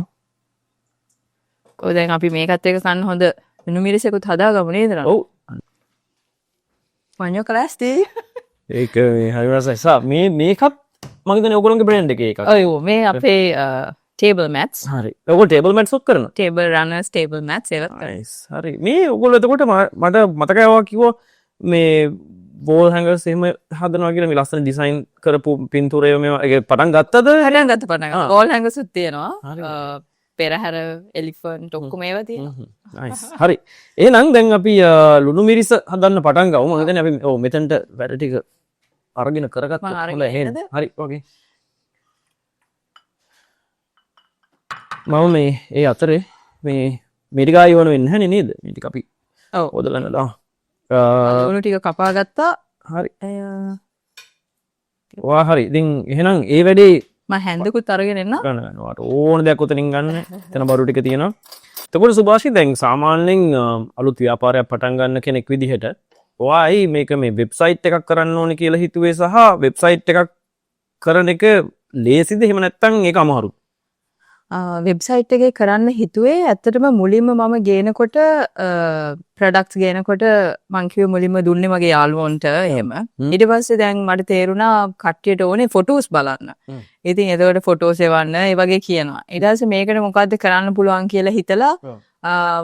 ඔව්, දැන් අපි මේකත් එක්ක කන්න හොඳ ලුණු මිරිසකුත් හදාගමු නේද රණු? ඔව්. මඤ්ඤෝ කලස්ටි. ඒක මේ හරි රසයි. මේකත් මං හිතන්නේ ඔයගොල්ලෝගේ බ්‍රෑන්ඩ් එකේ එකක්. ඔව්, මේ අපේ ටේබල් මැට්ස්. හරි. ඔයගොල්ලෝ ටේබල් මැට්ස් ඔක් කරනවා? ටේබල් රනර්ස්, ටේබල් මැට්ස් ඒවත් කරනවා. නයිස්. හරි. මේ ඔයගොල්ලෝ එතකොට මට මතකයි ඔයා කිව්වා මේ වෝල් හැංගර්ස් එහෙම හදනවා කියලා මේ ලස්සන ඩිසයින් කරපු පින්තූර ඒවා මේවා ඒක පටන් ගත්තද? පටන් ගත්ත, පටන් ගත්තා. වෝල් හැංගර්ස් උත් තියෙනවා. පෙරහැර, එලිෆන්ට් ඔක්කොම ඒවා තියෙනවා. නයිස්. හරි. එහෙනම් දැන් අපි ලුණු මිරිස හදන්න පටන් ගමු. මං හිතන්නේ අපි ඔව් මෙතනට වැඩ ටික අරගෙන කරගත්තොත් මං අරගෙන හොඳයි. එහෙනම්. එන්නද? හරි, ඔකේ. මම මේ ඒ අතරේ මේ ටික ආයෙ ඕන වෙන්නේ නැහැනේ නේද? මේ ටික අපි හොදලා දාමු. ලුණු ටික කපා ගත්තා. හරි. ඔයා හරි. ඉතින් එහෙනම් ඒ වැඩේ මං හැන්දකුත් අරගෙන එන්න. ගන්න ගන්න. ඔයාට ඕන දෙයක් උතනින් ගන්න. එතන බරු ටික තියෙනවා. එතකොට සුභාෂි දැන් සාමාන්‍යයෙන් අලුත් ව්‍යාපාරයක් පටන් ගන්න කෙනෙක් විදිහට ඔයා ඇයි මේක මේ වෙබ්සයිට් එකක් කරන්න ඕනේ කියලා හිතුවේ සහ වෙබ්සයිට් එකක් කරන එක ලේසිද එහෙම නැත්නම් ඒක අමාරුද? වෙබ්සයිට් එකේ කරන්න හිතුවේ ඇත්තටම මුලින්ම මම ගේනකොට, ප්‍රොඩක්ට්ස් ගේනකොට මං කිව්වේ මුලින්ම දුන්නේ මගේ යාළුවන්ට එහෙම. ඊට පස්සේ දැන් මට තේරුණා කට්ටියට ඕනේ ෆොටෝස් බලන්න. ඉතින් එතකොට ෆොටෝස් එවන්න ඒ වගේ කියනවා. ඊට පස්සේ මේකට මොකද්ද කරන්න පුළුවන් කියලා හිතලා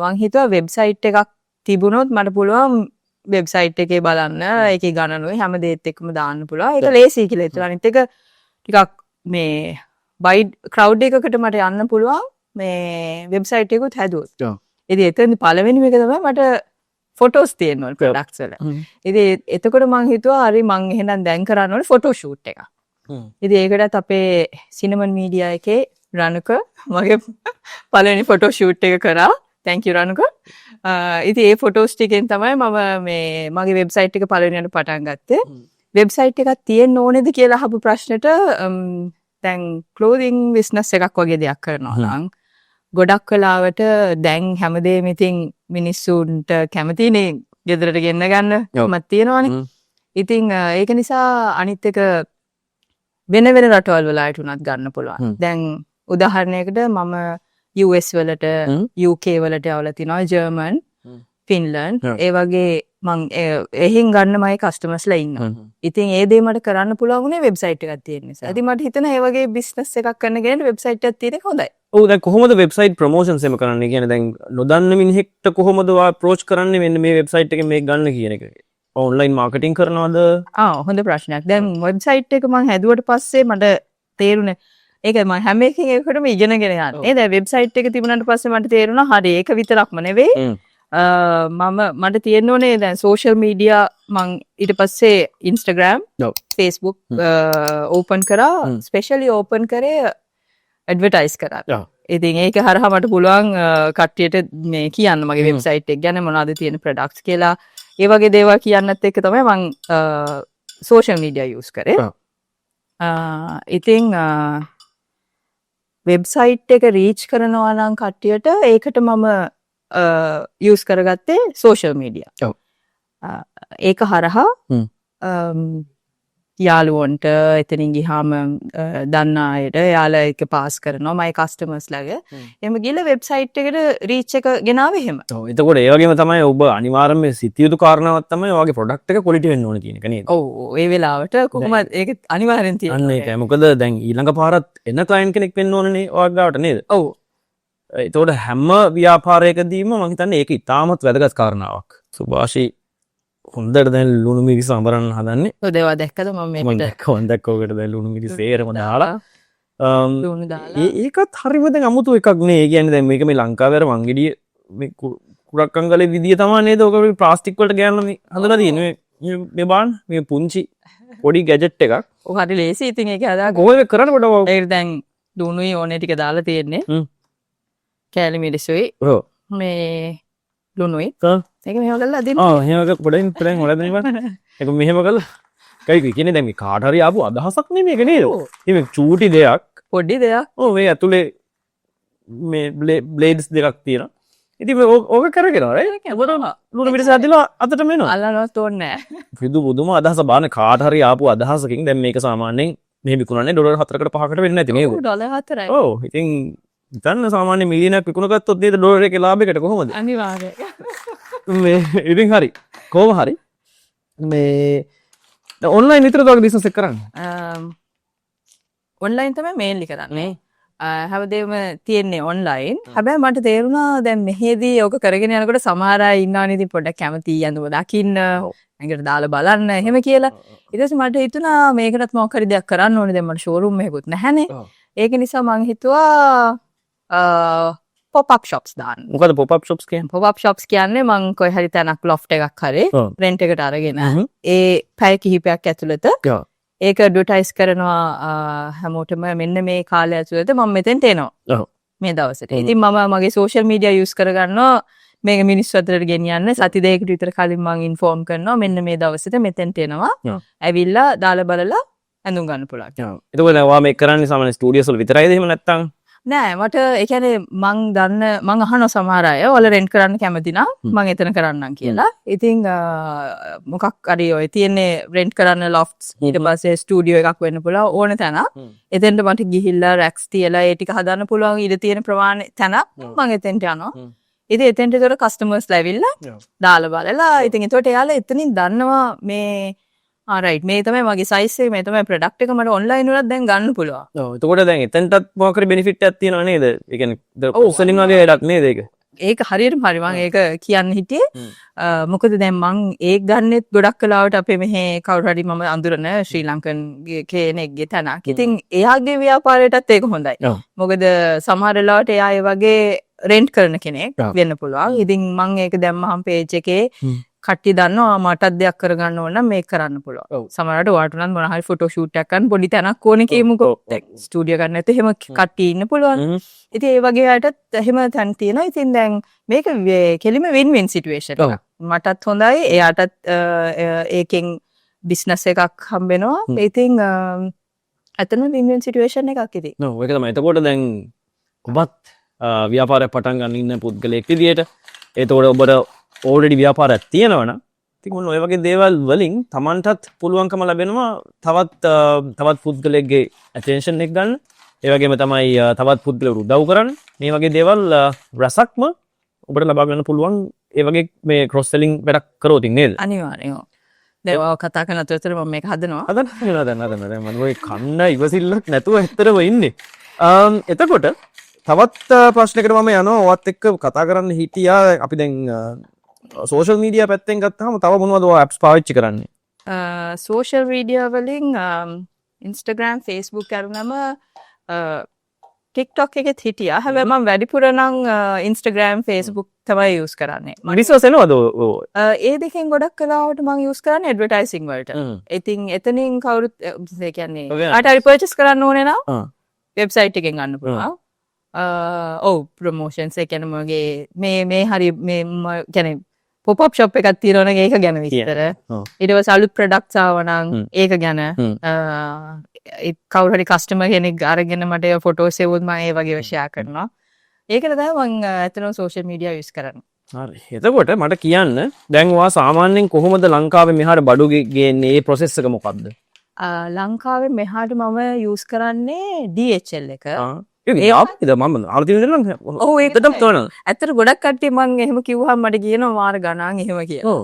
මං හිතුවා වෙබ්සයිට් එකක් තිබුණොත් මට පුළුවන් වෙබ්සයිට් එකේ බලන්න, ඒකේ ගණනුයි හැම දේත් එක්කම දාන්න පුළුවන්. ඒක ලේසියි කියලා හිතුවා. අනිත් එක ටිකක් මේ වයිඩ් ක්‍රවුඩ් එකකට මට යන්න පුළුවන් මේ වෙබ්සයිට් එකකුත් හැදුවොත්. ඉතින් එතනදි පළවෙනිම එක තමයි මට ෆොටෝස් තියෙන්න ඕනේ ප්‍රොඩක්ට්ස් වල. ඉතින් එතකොට මං හිතුවා හරි, මං එහෙනම් දැන් කරන්න ඕනේ ෆොටෝ ෂූට් එකක්. ඉතින් ඒකටත් අපේ සිනමන් මීඩියා එකේ රණුක මගේ පළවෙනි ෆොටෝ ෂූට් එක කරා. Thank you රණුක. ඉතින් ඒ ෆොටෝස් ටිකෙන් තමයි මම මේ මගේ වෙබ්සයිට් එක පළවෙනියට පටන් ගත්තේ. වෙබ්සයිට් එකක් තියෙන්න ඕනේද කියලා අහපු ප්‍රශ්නෙට, දැන් ක්ලෝතිං බිස්නස් එකක් වගේ දෙයක් කරනවා නම් ගොඩක් වෙලාවට දැන් හැමදේම ඉතින් මිනිස්සුන්ට කැමතිනේ ගෙදරට ගෙන්න ගන්න මත් තියෙනවනේ. ඉතින් ඒක නිසා අනිත් එක වෙන වෙන රටවල් වල අයට උනත් ගන්න පුළුවන්. දැන් උදාහරණයකට මම US වලට, UK වලට යවලා තිනවා, ජර්මන්, ෆින්ලන්ඩ්, ඒ වගේ මං එහෙන් ගන්න මගේ කස්ටමර්ස්ලා ඉන්නවා. ඉතින් ඒ දේ මට කරන්න පුළුවන් වුණේ වෙබ්සයිට් එකක් තියෙන නිසා. ඉතින් මට හිතෙනවා ඒ වගේ බිස්නස් එකක් කරන කෙනෙක්ට වෙබ්සයිට් එකක් තියෙන එක හොඳයි. ඔව්, දැන් කොහොමද වෙබ්සයිට් ප්‍රොමෝෂන්ස් එහෙම කරන්නේ? කියන්නේ දැන් නොදන්න මිනිහෙක්ට කොහොමද ඔයා අප්‍රෝච් කරන්නේ මෙන්න මේ වෙබ්සයිට් එකෙන් මේක ගන්න කියන එක? ඔන්ලයින් මාකටිං කරනවද? ආ, හොඳ ප්‍රශ්නයක්. දැන් වෙබ්සයිට් එක මං හැදුවට පස්සේ මට තේරුණේ ඒක මං හැම එකකින් එකකටම ඉගෙනගෙන යන්නේ. දැන් වෙබ්සයිට් එක තිබුණාට පස්සේ මට තේරුණා හරි, ඒක විතරක්ම නෙවෙයි. මම මට තියෙන්න ඕනේ දැන් සෝෂල් මීඩියා. මං ඊට පස්සේ Instagram, Facebook open කරා. ස්පෙෂලි ඕපන් කරේ ඇඩ්වර්ටයිස් කරන්න. ඉතින් ඒක හරහා මට පුළුවන් කට්ටියට මේ කියන්න මගේ වෙබ්සයිට් එක ගැන, මොනවද තියෙන ප්‍රොඩක්ට්ස් කියලා. ඒ වගේ දේවල් කියන්නත් එක්ක තමයි මං සෝෂල් මීඩියා යූස් කරේ. ඉතින් වෙබ්සයිට් එක රීච් කරනවා නම් කට්ටියට ඒකට මම යූස් කරගත්තේ සෝෂල් මීඩියා. ඒක හරහා යාළුවන්ට, එතනින් ගිහාම දන්න අයට එයාලා ඒක පාස් කරනවා මගේ කස්ටමර්ස්ලාගේ. එහෙම ගිහලා වෙබ්සයිට් එකට රීච් එක ගෙනාවේ එහෙම. ඔව්, එතකොට ඒ වගේම තමයි ඔබ අනිවාර්යයෙන්ම සිතිය යුතු කාරණාවක් තමයි ඔයාගේ ප්‍රොඩක්ට් එක ක්වොලිටි වෙන්න ඕන කියන එක නේද? ඔව්, ඒ වෙලාවට කොහොමද ඒක අනිවාර්යෙන් තියෙනවා. අන්න ඒකයි. මොකද දැන් ඊළඟ පාරත් එන ක්ලයන්ට් කෙනෙක් වෙන්න ඕනනේ ඔයාගේ ගාවට නේද? ඔව්. එතකොට හැම ව්‍යාපාරයකදීම මං හිතන්නේ ඒක ඉතාමත් වැදගත් කාරණාවක්. සුභාෂි හොඳට දැන් ලුණු මිරිස් අඹරන්න හදන්නේ. ඔව්, දේවා දැක්කද මම මං මේකට දැක්ක, මං දැක්ක. ඔකට දැන් ලුණු මිරිස් සේරම දාලා ලුණු දාලා. ඒකත් හරිම දැන් අමුතු එකක් නේ. ඒ කියන්නේ දැන් මේක මේ ලංකාවේ අර වංගෙඩිය මේ කුරක් අංගලේ විදිය තමයි නේද? ඔක මේ ප්ලාස්ටික් වලට ගෑනලා මේ හදලා තියෙන්නේ. මේ මේ බලන්න, මේ පුංචි පොඩි ගැජට් එකක්. ඔව්, හරි ලේසි ඉතින් ඒක හදාගන්න. කොහොමද මේක කරන්නේ පොඩ්ඩක්? ඒකට දැන් ලුණුයි ඕනේ ටික දාලා තියෙන්නේ. කෑලි මිරිසුයි මේ ලුණුයි. ඒක මෙහෙම කරලා අදින්න. ආ, එහෙම එක පොඩින් පොඩින් හොලලා දෙන්න බලන්න. ඒක මෙහෙම කරලා කයි කියන්නේ දැන් මේ කාට හරි ආපු අදහසක් නෙමෙයි මේක නේද? ඔව්. ඉතින් මේ චූටි දෙයක්. පොඩි දෙයක්. ඔව්, මේ ඇතුලේ මේ බ්ලේඩ්ස් දෙකක් තියෙනවා. ඉතින් මේ ඕක කරගෙන රයිට්. ලුණු මිරිස් ඇදලා අතටම එනවා. අල්ලන්නවත් ඕනේ නෑ. පුදුම අදහස බලන්න, කාට හරි ආපු අදහසකින් දැන් මේක සාමාන්‍යයෙන් මෙහෙ විකුණන්නේ ඩොලර් 4කට 5කට වෙන්නේ නැති මේක. ඩොලර් 4යි. ඔව්, ඉතින් හිතන්න සාමාන්‍ය මිලියනක් විකුණ ගත්තොත් නේද ඩොලර් එකේ ලාභයකට කොහොමද? අනිවාර්යයෙන්. මේ ඉතින් හරි. කොහොම හරි මේ ඔන්ලයින් විතරද ඔයාගේ බිස්නස් එක කරන්නේ? ඔන්ලයින් තමයි මේන්ලි කරන්නේ. හැමදේම තියෙන්නේ ඔන්ලයින්. හැබැයි මට තේරුණා දැන් මෙහෙදී ඔක කරගෙන යනකොට සමහර අය ඉන්නවනේ ඉතින් පොඩ්ඩක් කැමති ඇඳුම දකින්න, ඇඟට දාලා බලන්න එහෙම කියලා. ඊට පස්සේ මට හිතුණා මේකටත් මොකක් හරි දෙයක් කරන්න ඕනේ. දැන් මට ෂෝරූම් එකකුත් නැහැනේ. ඒක නිසා මං හිතුවා පොප් අප් ෂොප්ස් දාන්න. මොකද පොප් අප් ෂොප්ස් කියන්නේ? පොප් අප් ෂොප්ස් කියන්නේ මං කොයි හරි තැනක් ලොෆ්ට් එකක් හරි රෙන්ට් එකට අරගෙන ඒ පැය කිහිපයක් ඇතුළත ඒක ඇඩ්වර්ටයිස් කරනවා හැමෝටම, මෙන්න මේ කාලය ඇතුළත මම මෙතෙන්ට එනවා. මේ දවසට. ඉතින් මම මගේ සෝෂල් මීඩියා යූස් කරගන්නවා මේක මිනිස්සු අතරට ගෙනියන්න. සති දෙකකට විතර කලින් මං ඉන්ෆෝම් කරනවා මෙන්න මේ දවසට මෙතෙන්ට එනවා. ඇවිල්ලා දාලා බලලා ඇඳුම් ගන්න පුළුවන්. එතකොට දැන් ඔයා මේක කරන්නේ සාමාන්‍ය ස්ටුඩියෝස් වල විතරයිද එහෙම නැත්නම්? නෑ, මට ඒ කියන්නේ මං දන්න, මං අහනවා සමහර අය ඔයාලා රෙන්ට් කරන්න කැමති නම් මං එතන කරන්නම් කියලා. ඉතින් මොකක් හරි ඔය තියෙන්නේ රෙන්ට් කරන්න ලොෆ්ට්ස්, ඊට පස්සේ ස්ටුඩියෝ එකක් වෙන්න පුළුවන් ඕන තැනක්. එතෙන්ට මට ගිහිල්ලා රැක්ස් තියලා ඒ ටික හදන්න පුළුවන් ඉඩ තියෙන ප්‍රමාණය තැනක් මං එතෙන්ට යනවා. ඉතින් එතෙන්ට ඒතර කස්ටමර්ස්ලා ඇවිල්ලා දාලා බලලා, ඉතින් එතකොට එයාලා එතනින් දන්නවා මේ ආ රයිට්, මේ තමයි මගේ සයිස් එක, මේ තමයි ප්‍රොඩක්ට් එක, මට ඔන්ලයින් වලත් දැන් ගන්න පුළුවන්. ඔව්, එතකොට දැන් එතනටත් මොකක් හරි බෙනිෆිට් එකක් තියෙනව නේද? ඒ කියන්නේ ක්‍රොස් සෙලින් වගේ වැඩක් නේද ඒක? ඒක හරියටම හරි. මං ඒක කියන්න හිටියේ. මොකද දැන් මං ඒක ගන්නෙත් ගොඩක් වෙලාවට අපේ මෙහි කවුරු හරි මම අඳුරන ශ්‍රී ලංකන් කෙනෙක්ගේ තැනක්. ඉතින් එයාගේ ව්‍යාපාරයටත් ඒක හොඳයි. මොකද සමහර වෙලාවට එයා ඒ වගේ රෙන්ට් කරන කෙනෙක් වෙන්න පුළුවන්. ඉතින් මං ඒක දැම්මහම පේජ් එකේ කට්ටිය දන්නවා මටත් දෙයක් කරගන්න ඕන නම් මේක කරන්න පුළුවන්. සමහරවිට ඔයාට උනත් මොන හරි ෆොටෝ ෂූට් එකක් කරන්න පොඩි තැනක් ඕනේ කියමුකෝ. දැන් ස්ටුඩියෝ ගන්න නැත්නම් එහෙම කට්ටිය ඉන්න පුළුවන්. ඉතින් ඒ වගේ අයටත් එහෙම තැන් තියෙනවා. ඉතින් දැන් මේක කෙලිම වින් වින් සිටුේෂන් එකක්. මටත් හොඳයි, එයාටත් ඒකෙන් බිස්නස් එකක් හම්බෙනවා. ඉතින් ඇත්තටම වින් වින් සිටුේෂන් එකක් ඉතින්. ඔව්, ඒක තමයි. එතකොට දැන් ඔබත් ව්‍යාපාරයක් පටන් ගන්න ඉන්න පුද්ගලයෙක් විදියට, එතකොට ඔබට ඕල්රෙඩි ව්‍යාපාරයක් තියෙනවා නම්, ඉතින් ඔන්න ඔය වගේ දේවල් වලින් තමන්ටත් පුළුවන්කම ලැබෙනවා තවත් පුද්ගලයෙක්ගේ ඇටෙන්ෂන් එක ගන්න. ඒ වගේම තමයි තවත් පුද්ගලයෙකුට උදව් කරන්න. මේ වගේ දේවල් රසක්ම ඔබට ලබා ගන්න පුළුවන් ඒ වගේ මේ ක්‍රොස් සෙලින් වැඩක් කරොත් නේද? අනිවාර්යෙන් ඔව්. දැන් ඔයාව කතා කරන අතරතුර මම මේක හදනවා. හදන්න හදන්න හදන්න. දැන් මම ඔය කන්න ඉවසිල්ලක් නැතුව ඇත්තටම ඉන්නේ. එතකොට තවත් ප්‍රශ්නයකට මම යනවා. ඔයත් එක්ක කතා කරන්න හිටියා. අපි දැන් සෝෂල් මීඩියා පැත්තෙන් ගත්තාම තව මොනවද ඔයා ඇප්ස් පාවිච්චි කරන්නේ? සෝෂල් මීඩියා වලින් Instagram, Facebook කරුණම TikTok එකෙත් හිටියා. හැබැයි මම වැඩිපුර නම් Instagram, Facebook තමයි යූස් කරන්නේ. බිස්නස් එනවද ඔය? ඒ දෙකෙන් ගොඩක් වෙලාවට මම යූස් කරන්නේ ඇඩ්වර්ටයිසිං වලට. ඉතින් එතනින් කවුරුත් ඒ කියන්නේ කාට හරි පර්චේස් කරන්න ඕනේ නම් වෙබ්සයිට් එකෙන් ගන්න පුළුවන්. ඔව්, ප්‍රොමෝෂන්ස්, ඒ කියන්නේ මගේ මේ මේ හරි මේ කියන්නේ පොප් අප් ෂොප් එකක් තියෙනවා නම් ඒක ගැන විස්තර. ඊට පස්සේ අලුත් ප්‍රොඩක්ට්ස් ආවා නම් ඒක ගැන ඒ කවුරු හරි කස්ටමර් කෙනෙක් අරගෙන මට ඒ ෆොටෝස් එවුවොත් මම ඒ වගේ ෂෙයා කරනවා. ඒකට තමයි මං ඇත්තටම සෝෂල් මීඩියා යූස් කරන්නේ. හරි. එතකොට මට කියන්න දැන් ඔයා සාමාන්‍යයෙන් කොහොමද ලංකාවේ මෙහාට බඩු ගේන්නේ? ඒ ප්‍රොසෙස් එක මොකද්ද? ලංකාවේ මෙහාට මම යූස් කරන්නේ DHL එක. ඒක ආපිද මම අර තියෙන දේ නම් ඔව්, ඒක ඇත්තටම තෝරන. ඇත්තට ගොඩක් කට්ටිය මං එහෙම කිව්වහම මට කියනවා මාර ගණන් එහෙම කියලා.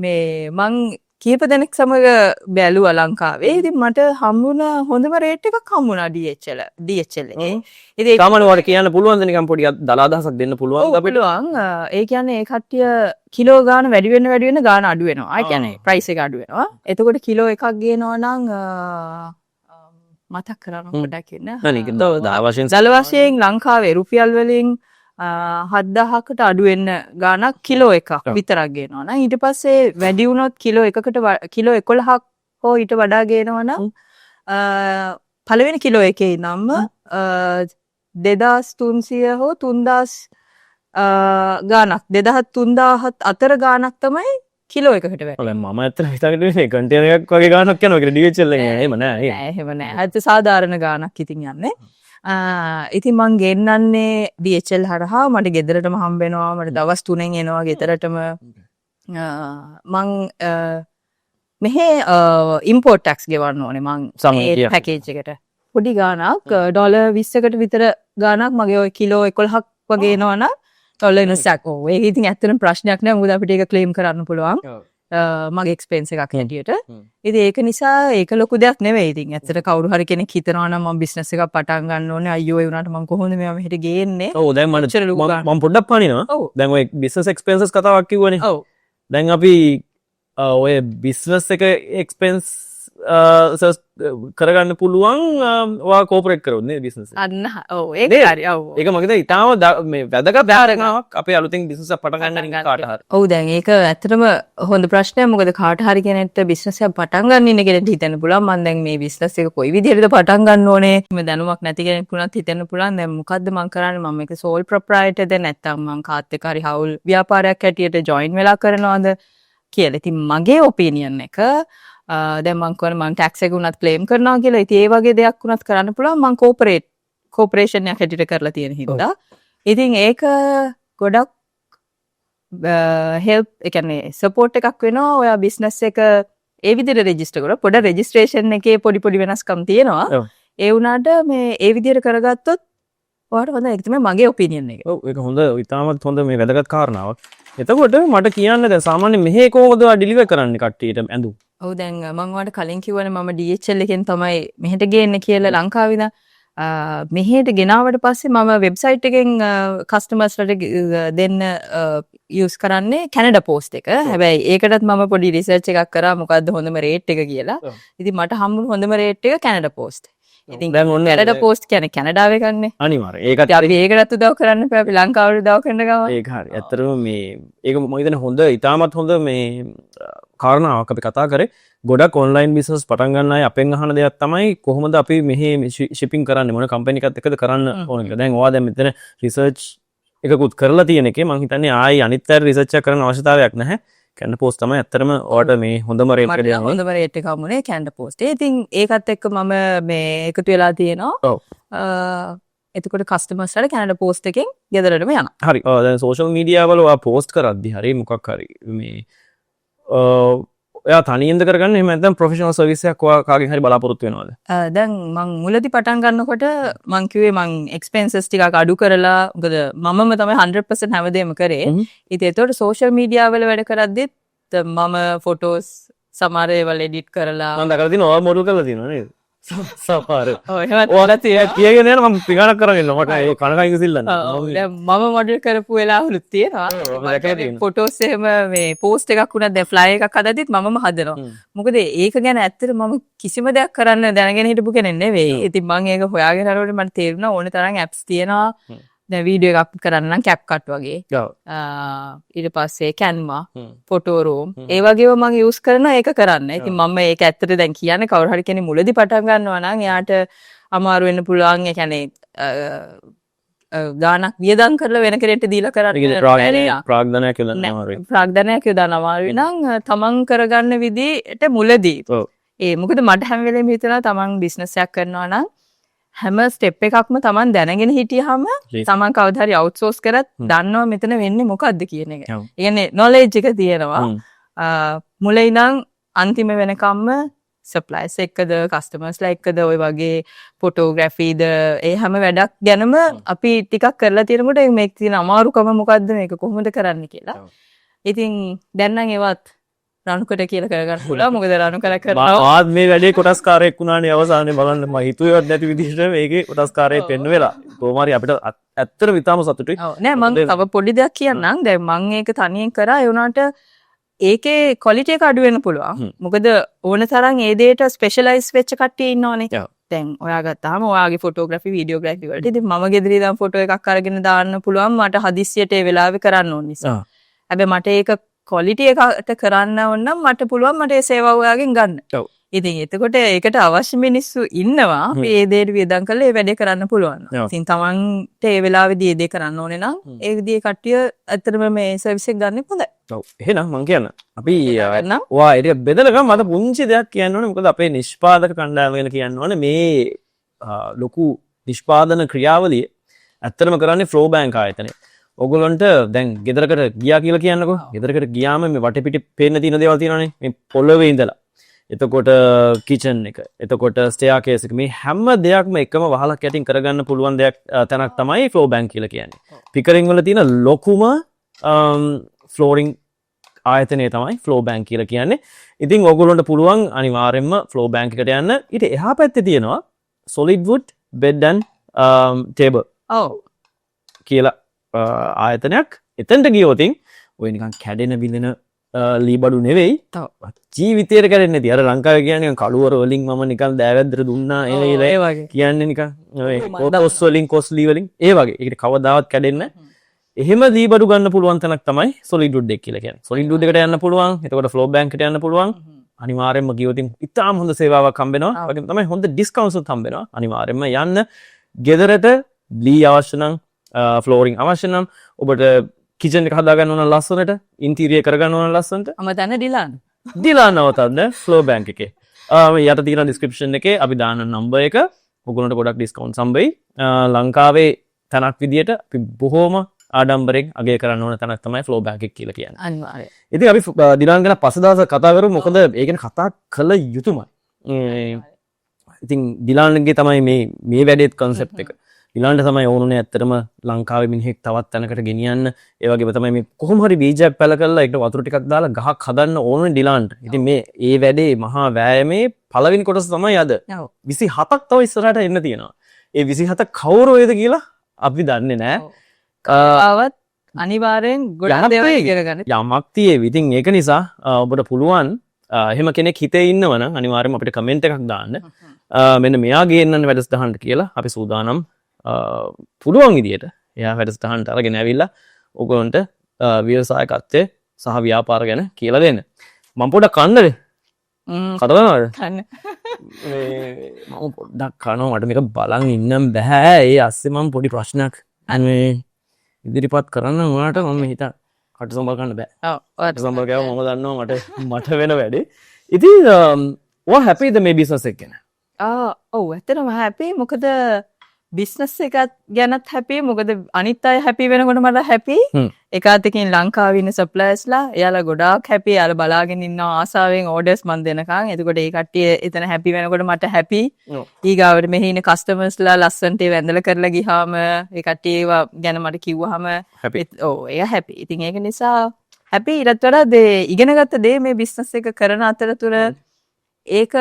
මේ මං කීප දෙනෙක් සමග බැලුවා ලංකාවේ. ඉතින් මට හම්බුණා හොඳම රේට් එකක් හම්බුණා DHL DHL එකේ. ඉතින් ඒක සාමාන්‍ය ඔයාලට කියන්න පුළුවන්ද, නිකන් පොඩි දල අදහසක් දෙන්න පුළුවන්ද අපිට? පුළුවන්. ඒ කියන්නේ ඒ කට්ටිය කිලෝ ගාන වැඩි වෙන වැඩි වෙන ගාන අඩු වෙනවා. ඒ කියන්නේ ප්‍රයිස් එක අඩු වෙනවා. එතකොට කිලෝ එකක් ගේනවා නම් මතක් කරන්න පොඩ්ඩක් ඉන්න. නෑ නේ, ඒක තව දල වශයෙන්. දල වශයෙන් ලංකාවේ රුපියල් වලින් 7000කට අඩු වෙන්න ගාණක් කිලෝ එකක් විතරක් ගේනවා නම්, ඊට පස්සේ වැඩි වුණොත් කිලෝ එකකට කිලෝ 11ක් හෝ ඊට වඩා ගේනවා නම් පළවෙනි කිලෝ එකේ ඉඳන්ම 2300 හෝ 3000 ගාණක්, 2000 3000ත් අතර ගාණක් තමයි කිලෝ එකකට වැටෙන්නේ. ඔව්, මම ඇත්තටම හිතාගෙන ඉන්නේ කන්ටේනර් එකක් වගේ ගාණක් යනවා කියලා DHL එකෙන්. එහෙම නෑ නේද? නෑ, එහෙම නෑ. ඇත්ත සාධාරණ ගාණක් ඉතින් යන්නේ. ඉතින් මං ගෙන්නන්නේ DHL හරහා. මට ගෙදරටම හම්බ වෙනවා. මට දවස් 3න් එනවා ගෙදරටම. මං මෙහෙ ඉම්පෝට් ටැක්ස් ගෙවන්න ඕනේ මං ඒ පැකේජ් එකට. පොඩි ගාණක්, ඩොලර් 20කට විතර ගාණක් මගේ ඔය කිලෝ 11ක් වගේ එනවා නම් ඩොලර් 20ක්. ඔව්, ඒක ඉතින් ඇත්තටම ප්‍රශ්නයක් නෑ, මොකද අපිට ඒක ක්ලේම් කරන්න පුළුවන් මගේ එක්ස්පෙන්ස් එකක් හැටියට. ඉතින් ඒක නිසා ඒක ලොකු දෙයක් නෙවෙයි. ඉතින් ඇත්තට කවුරු හරි කෙනෙක් හිතනවා නම් මම බිස්නස් එකක් පටන් ගන්න ඕනේ, අයියෝ ඒ වුණාට මම කොහොමද මේවා මෙහෙට ගේන්නේ? ඔව්, දැන් මට ඔච්චර ලොකු ගාණක්. මම පොඩ්ඩක් පනිනවා. දැන් ඔය බිස්නස් එක්ස්පෙන්සස් කතාවක් කිව්වනේ. දැන් අපි ඔය බිස්නස් එක එක්ස්පෙන්ස් කරගන්න පුළුවන් ඔයා කෝපරේට් කරොත් නේ බිස්නස් එක. අන්න ඔව්, ඒක නේද? හරි, ඔව්. ඒක මගේ හිතේ ඉතාම මේ වැදගත් කාරණාවක් අපේ අලුතින් බිස්නස් එකක් පටන් ගන්න ඉන්න කාට හරි. ඔව්, දැන් ඒක ඇත්තටම හොඳ ප්‍රශ්නයක්. මොකද කාට හරි කෙනෙක්ට බිස්නස් එකක් පටන් ගන්න ඉන්න කෙනෙක්ට හිතෙන්න පුළුවන් මං දැන් මේ බිස්නස් එක කොයි විදිහටද පටන් ගන්න ඕනේ. එහෙම දැනුමක් නැති කෙනෙක් වුණත් හිතෙන්න පුළුවන් දැන් මොකද්ද මං කරන්නේ, මම මේක සෝල් ප්‍රොප්‍රයිටර්ද නැත්නම් මං කාත් එක්ක හරි හවුල් ව්‍යාපාරයක් හැටියට ජොයින් වෙලා කරනවද කියලා. ඉතින් මගේ ඔපිනියන් එක දැන් මං කියන්නේ මං ටැක්ස් එක වුණත් ක්ලේම් කරනවා කියලා. ඉතින් ඒ වගේ දෙයක් වුණත් කරන්න පුළුවන් මං කෝපරේට් කෝපරේෂන් එකක් හැටියට කරලා තියෙන හින්දා. ඉතින් ඒක ගොඩක් හෙල්ප්, ඒ කියන්නේ සපෝට් එකක් වෙනවා ඔයා බිස්නස් එක ඒ විදිහට රෙජිස්ටර් කරලා. පොඩ රෙජිස්ට්‍රේෂන් එකේ පොඩි පොඩි වෙනස්කම් තියෙනවා. ඒ වුණාට මේ ඒ විදිහට කරගත්තොත් ඔයාට හොඳයි. ඒක තමයි මගේ ඔපිනියන් එක. ඔව්, ඒක හොඳ, ඉතාමත් හොඳ මේ වැදගත් කාරණාවක්. එතකොට මට කියන්න, දැන් සාමාන්‍යයෙන් මෙහෙ කොහොමද ඔයා ඩිලිවර් කරන්නේ කට්ටියට ඇඳුම්? ඔව්, දැන් මං ඔයාලට කලින් කිව්වනේ මම DHL එකෙන් තමයි මෙහෙට ගේන්නේ කියලා ලංකාවේ ඉඳන්. මෙහෙට ගෙනාවට පස්සේ මම වෙබ්සයිට් එකෙන් කස්ටමර්ස්ලට දෙන්න යූස් කරන්නේ කැනඩා පෝස්ට් එක. හැබැයි ඒකටත් මම පොඩි රිසර්ච් එකක් කරා මොකද්ද හොඳම රේට් එක කියලා. ඉතින් මට හම්බුණු හොඳම රේට් එක කැනඩා පෝස්ට්. ඉතින් දැන් ඔන්න කැනඩා පෝස්ට් කියන්නේ කැනඩාවේ ගන්නේ. අනිවාර්යයෙන්. ඒකත් ඉතින් අපි ඒකටත් උදව් කරන්න එපා, අපි ලංකාවට උදව් කරන ගමන්. ඒක හරි. ඇත්තටම මේ ඒක මම හිතන්නේ හොඳ, ඉතාමත් හොඳ මේ කාරණාවක් අපි කතා කරේ. ගොඩක් ඔන්ලයින් බිස්නස් පටන් ගන්න අය අපෙන් අහන දෙයක් තමයි කොහොමද අපි මෙහි ෂිපින් කරන්නේ, මොන කම්පැනි එකත් එක්කද කරන්න ඕන කියලා. දැන් ඔයා දැන් මෙතන රිසර්ච් එකකුත් කරලා තියෙන එකේ මං හිතන්නේ ආයි අනිත් අය රිසර්ච් එකක් කරන්න අවශ්‍යතාවයක් නැහැ. කැනඩා පෝස්ට් තමයි ඇත්තටම ඔයාට මේ හොඳම රේට් මට එකට යනවා. හොඳම රේට් එක හම්බුනේ කැනඩා පෝස්ට්. ඉතින් ඒකත් එක්ක මම මේ එකතු වෙලා තියෙනවා. එතකොට කස්ටමර්ස්ලාට කැනඩා පෝස්ට් එකෙන් ගෙදරටම යනවා. හරි. ඔව්, දැන් සෝෂල් මීඩියා වල ඔයා පෝස්ට් කරද්දි හරි මොකක් හරි මේ ඔයා තනියෙන්ද කරගන්නේ, එහෙම නැත්නම් ප්‍රොෆෙෂනල් සර්විස් එකක් ඔයා කාගෙන් හරි බලාපොරොත්තු වෙනවද? දැන් මං මුලදි පටන් ගන්නකොට මං කිව්වේ මං එක්ස්පෙන්සස් ටිකක් අඩු කරලා, මොකද මමම තමයි 100% හැමදේම කරේ. ඉතින් එතකොට සෝෂල් මීඩියා වල වැඩ කරද්දිත් මම ෆොටෝස් සමහර ඒවල් එඩිට් කරලා මං දැකලා තියෙනවා ඔයා මොඩල් කරලා තියෙනවා නේද? සමහර. ඔව්, එහෙමත් ඔයා කරලා තියෙනවා. කියගෙන යන මම පිඟානක් කරන් ඉන්නවා. මට ඒ කන කයින් සිල්ලන්න. ඔව්, දැන් මම මොඩල් කරපු වෙලාවලුත් තියෙනවා. ඔව්, මම දැකලා තියෙනවා. ෆොටෝස් එහෙම මේ පෝස්ට් එකක් වුණත්, දැන් ෆ්ලයර් එකක් හදද්දිත් මමම හදනවා. මොකද ඒක ගැන ඇත්තට මම කිසිම දෙයක් කරන්න දැනගෙන හිටපු කෙනෙක් නෙවෙයි. ඉතින් මං ඒක හොයාගෙන යනකොට මට තේරුණා ඕනේ තරම් ඇප්ස් තියෙනවා. දැන් වීඩියෝ එකක් කරන්න නම් CapCut වගේ. ඊට පස්සේ Canva, Photoroom ඒ වගේව මං යූස් කරනවා ඒක කරන්න. ඉතින් මම ඒක ඇත්තට දැන් කියන්නේ කවුරු හරි කෙනෙක් මුලදි පටන් ගන්නවා නම් එයාට අමාරු වෙන්න පුළුවන්. ඒ කියන්නේ ගාණක් වියදම් කරලා වෙන කෙනෙක්ට දීලා කරන්න ඒ කියන්නේ බැරි නම්. ප්‍රාග්ධනයක් යොදන්න නෑ. අමාරුයි. ප්‍රාග්ධනයක් යොදන්න අමාරුයි නම් තමන් කරගන්න විදිහට මුලදී. ඒ මොකද මට හැම වෙලේම හිතෙනවා තමන් බිස්නස් එකක් කරනවා නම් හැම ස්ටෙප් එකක්ම තමන් දැනගෙන හිටියාම තමන් කවදා හරි අවුට්සෝස් කරත් දන්නවා මෙතන වෙන්නේ මොකද්ද කියන එක. ඒ කියන්නේ නොලෙජ් එක තියෙනවා. මුල ඉඳන් අන්තිම වෙනකම්ම සප්ලයර්ස් එක්කද, කස්ටමර්ස්ලා එක්කද, ඔය වගේ ෆොටෝග්‍රැෆිද, ඒ හැම වැඩක් ගැනම අපි ටිකක් කරලා තියෙනකොට මේක තියෙන අමාරුකම මොකද්ද, මේක කොහොමද කරන්න කියලා. ඉතින් දැන් නම් ඒවත් රණුකට කියලා කරගන්න පුළුවන්. මොකද රණුකර කරනවා. මාත් මේ වැඩේ කොටස්කාරයෙක් වුණානේ අවසානයේ. බලන්න, මම හිතුවේවත් නැති විදිහට මේකේ කොටස්කාරයෙක් වෙන්න වෙලා. කොහොම හරි අපිට ඇත්තටම ඉතාම සතුටුයි. ඔව්, නෑ, මං තව පොඩි දෙයක් කියන්නම්. දැන් මං ඒක තනියෙන් කරා, ඒ වුණාට ඒකේ ක්වොලිටි එක අඩු වෙන්න පුළුවන්. මොකද ඕන තරම් ඒ දෙයට ස්පෙෂලයිස් වෙච්ච කට්ටිය ඉන්නවනේ. දැන් ඔයා ගත්තාම ඔයාගේ ෆොටෝග්‍රැෆි, වීඩියෝග්‍රැෆි වලට ඉතින් මම ගෙදර ඉඳන් ෆොටෝ එකක් අරගෙන දාන්න පුළුවන් මට හදිස්සියට ඒ වෙලාවේ කරන්න ඕන නිසා. හැබැයි මට ඒක ක්වොලිටි එකට කරන්න ඕන නම් මට පුළුවන් මට ඒ සේවාව ඔයාගෙන් ගන්න. ඉතින් එතකොට ඒකට අවශ්‍ය මිනිස්සු ඉන්නවා. අපි ඒ දේට වියදම් කරලා ඒ වැඩේ කරන්න පුළුවන්. ඉතින් තමන්ට ඒ වෙලාවේදී ඒ දේ කරන්න ඕනේ නම් ඒ විදිහේ කට්ටිය ඇත්තටම මේ සර්විස් එක ගන්න හොඳයි. ඔව්. එහෙනම් මං කියන්න. අපි නම් ඔයා ඒ ටික බෙදනකම් මට පුංචි දෙයක් කියන්න ඕනේ. මොකද අපේ නිෂ්පාදක කණ්ඩායම ගැන කියන්න ඕනේ. මේ ලොකු නිෂ්පාදන ක්‍රියාවලිය ඇත්තටම කරන්නේ ෆ්ලෝ බැංක් ආයතනය. ඔයගොල්ලන්ට දැන් ගෙදරකට ගියා කියලා කියන්නකෝ. ගෙදරකට ගියාම මේ වටපිට පේන්න තියෙන දේවල් තියෙනවනේ. මේ පොළවේ ඉඳලා. එතකොට කිචන් එක, එතකොට ස්ටෙයා කේස් එක, මේ හැම දෙයක්ම එකම වහලක් යටින් කරගන්න පුළුවන් දෙයක් තැනක් තමයි ෆ්ලෝ බැංක් කියලා කියන්නේ. පිකරින් වල තියෙන ලොකුම ෆ්ලෝරින් ආයතනය තමයි ෆ්ලෝ බැංක් කියලා කියන්නේ. ඉතින් ඔයගොල්ලන්ට පුළුවන් අනිවාර්යෙන්ම ෆ්ලෝ බැංක් එකට යන්න. ඊට එහා පැත්තේ තියෙනවා solid wood bed and table කියලා ආයතනයක්. එතනට ගියොත් ඔය නිකන් කැඩෙන බිඳෙන ලී බඩු නෙවෙයි. ජීවිතේට කැඩෙන්නේ නැති. අර ලංකාවේ කියන්නේ නිකන් කළුවර වලින් මම නිකන් දෑවැද්දට දුන්නා එන ඒ වගේ. කියන්නේ නිකන් ඔය කොස් වලින්, කොස් ලී වලින් ඒ වගේ. ඒකට කවදාවත් කැඩෙන්නේ නැහැ. එහෙම ලී බඩු ගන්න පුළුවන් තැනක් තමයි සොලිඩ් වුඩ් එක කියලා කියන්නේ. සොලිඩ් වුඩ් එකට යන්න පුළුවන්. එතකොට ෆ්ලෝ බැංක් එකට යන්න පුළුවන්. අනිවාර්යෙන්ම ගියොත් ඉතාම හොඳ සේවාවක් හම්බ වෙනවා. වගේම තමයි හොඳ ඩිස්කවුන්ට්ස් උත් හම්බ වෙනවා. අනිවාර්යෙන්ම යන්න. ගෙදරට ලී අවශ්‍ය නම්, ෆ්ලෝරින් අවශ්‍ය නම්, ඔබට කිචන් එක හදාගන්න ඕන නම් ලස්සනට, ඉන්ටීරියර් කරගන්න ඕන නම් ලස්සනට, අමතන්න ඩිලාන්. ඩිලාන් නවතන්න ෆ්ලෝ බැංක් එකේ. මේ යට තියෙන ඩිස්ක්‍රිප්ෂන් එකේ අපි දාන නම්බර් එක. ඔයගොල්ලන්ට ගොඩක් ඩිස්කවුන්ට්ස් හම්බෙයි. ලංකාවේ තැනක් විදියට අපි බොහෝම ආඩම්බරෙන් අගය කරන්න ඕන තැනක් තමයි ෆ්ලෝ බෑග් එක කියලා කියන්නේ. අනිවාර්යයෙන්. ඉතින් අපි දිලාන් ගැන පස්සේ දවසක් කතා කරමු. මොකද ඒ ගැන කතා කළ යුතුමයි. ඉතින් දිලාන්ගේ තමයි මේ මේ වැඩේත් කන්සෙප්ට් එක. දිලාන්ට තමයි ඕනුනේ ඇත්තටම ලංකාවේ මිනිහෙක් තවත් තැනකට ගෙනියන්න. ඒ වගේම තමයි මේ කොහොම හරි බීජයක් පැල කරලා ඒකට වතුර ටිකක් දාලා ගහක් හදන්න ඕනුනේ දිලාන්ට. ඉතින් මේ ඒ වැඩේ මහා වෑයමේ පළවෙනි කොටස තමයි අද. 27ක් තව ඉස්සරහට එන්න තියෙනවා. ඒ 27 කවුරු වේද කියලා අපි දන්නේ නෑ. ආවත් අනිවාර්යෙන් ගොඩක් දේවල් ඉගෙන ගන්න. යමක් තියෙවි. ඉතින් ඒක නිසා ඔබට පුළුවන් එහෙම කෙනෙක් හිතේ ඉන්නවනම් අනිවාර්යයෙන්ම අපිට කමෙන්ට් එකක් දාන්න. මෙන්න මෙයා ගේන්නන්න වැඩසටහනට කියලා අපි සූදානම් පුළුවන් විදියට එයා වැඩසටහනට අරගෙන ඇවිල්ලා ඔයගොල්ලන්ට ව්‍යවසායකත්වය සහ ව්‍යාපාර ගැන කියලා දෙන්න. මම පොඩ්ඩක් කන්නද? කටදනවද? කන්න. මේ මම පොඩ්ඩක් කනවා. මට මේක බලන් ඉන්නම් බෑ. ඒ අස්සේ මම පොඩි ප්‍රශ්නයක් මේ ඉදිරිපත් කරන්න ඔයාලට. මම හිතා කට සම්බර කරන්න බෑ. ඔව්. ඔයාට කට සම්බර කෑවම මම දන්නවා මට වෙන වැඩේ. ඉතින් ඔයා හැපිද මේ බිස්නස් එක ගැන? ඔව්, ඇත්තටම හැපි. මොකද බිස්නස් එකත් ගැනත් හැපි. මොකද අනිත් අය හැපි වෙනකොට මට හැපි. එක අතකින් ලංකාවේ ඉන්න සප්ලයර්ස්ලා එයාලා ගොඩාක් හැපි. එයාලා බලාගෙන ඉන්නවා ආසාවෙන් ඕඩර්ස් මන් දෙනකන්. එතකොට ඒ කට්ටිය එතන හැපි වෙනකොට මට හැපි. ඊගාවට මෙහි ඉන්න කස්ටමර්ස්ලා ලස්සනට ඒව ඇඳලා කරලා ගියාම ඒ කට්ටිය ඒවා ගැන මට කිව්වහම හැපි. ඔව්, එයා හැපි. ඉතින් ඒක නිසා හැපි. ඊටත් වඩා දේ ඉගෙනගත්ත දේ මේ බිස්නස් එක කරන අතරතුර ඒක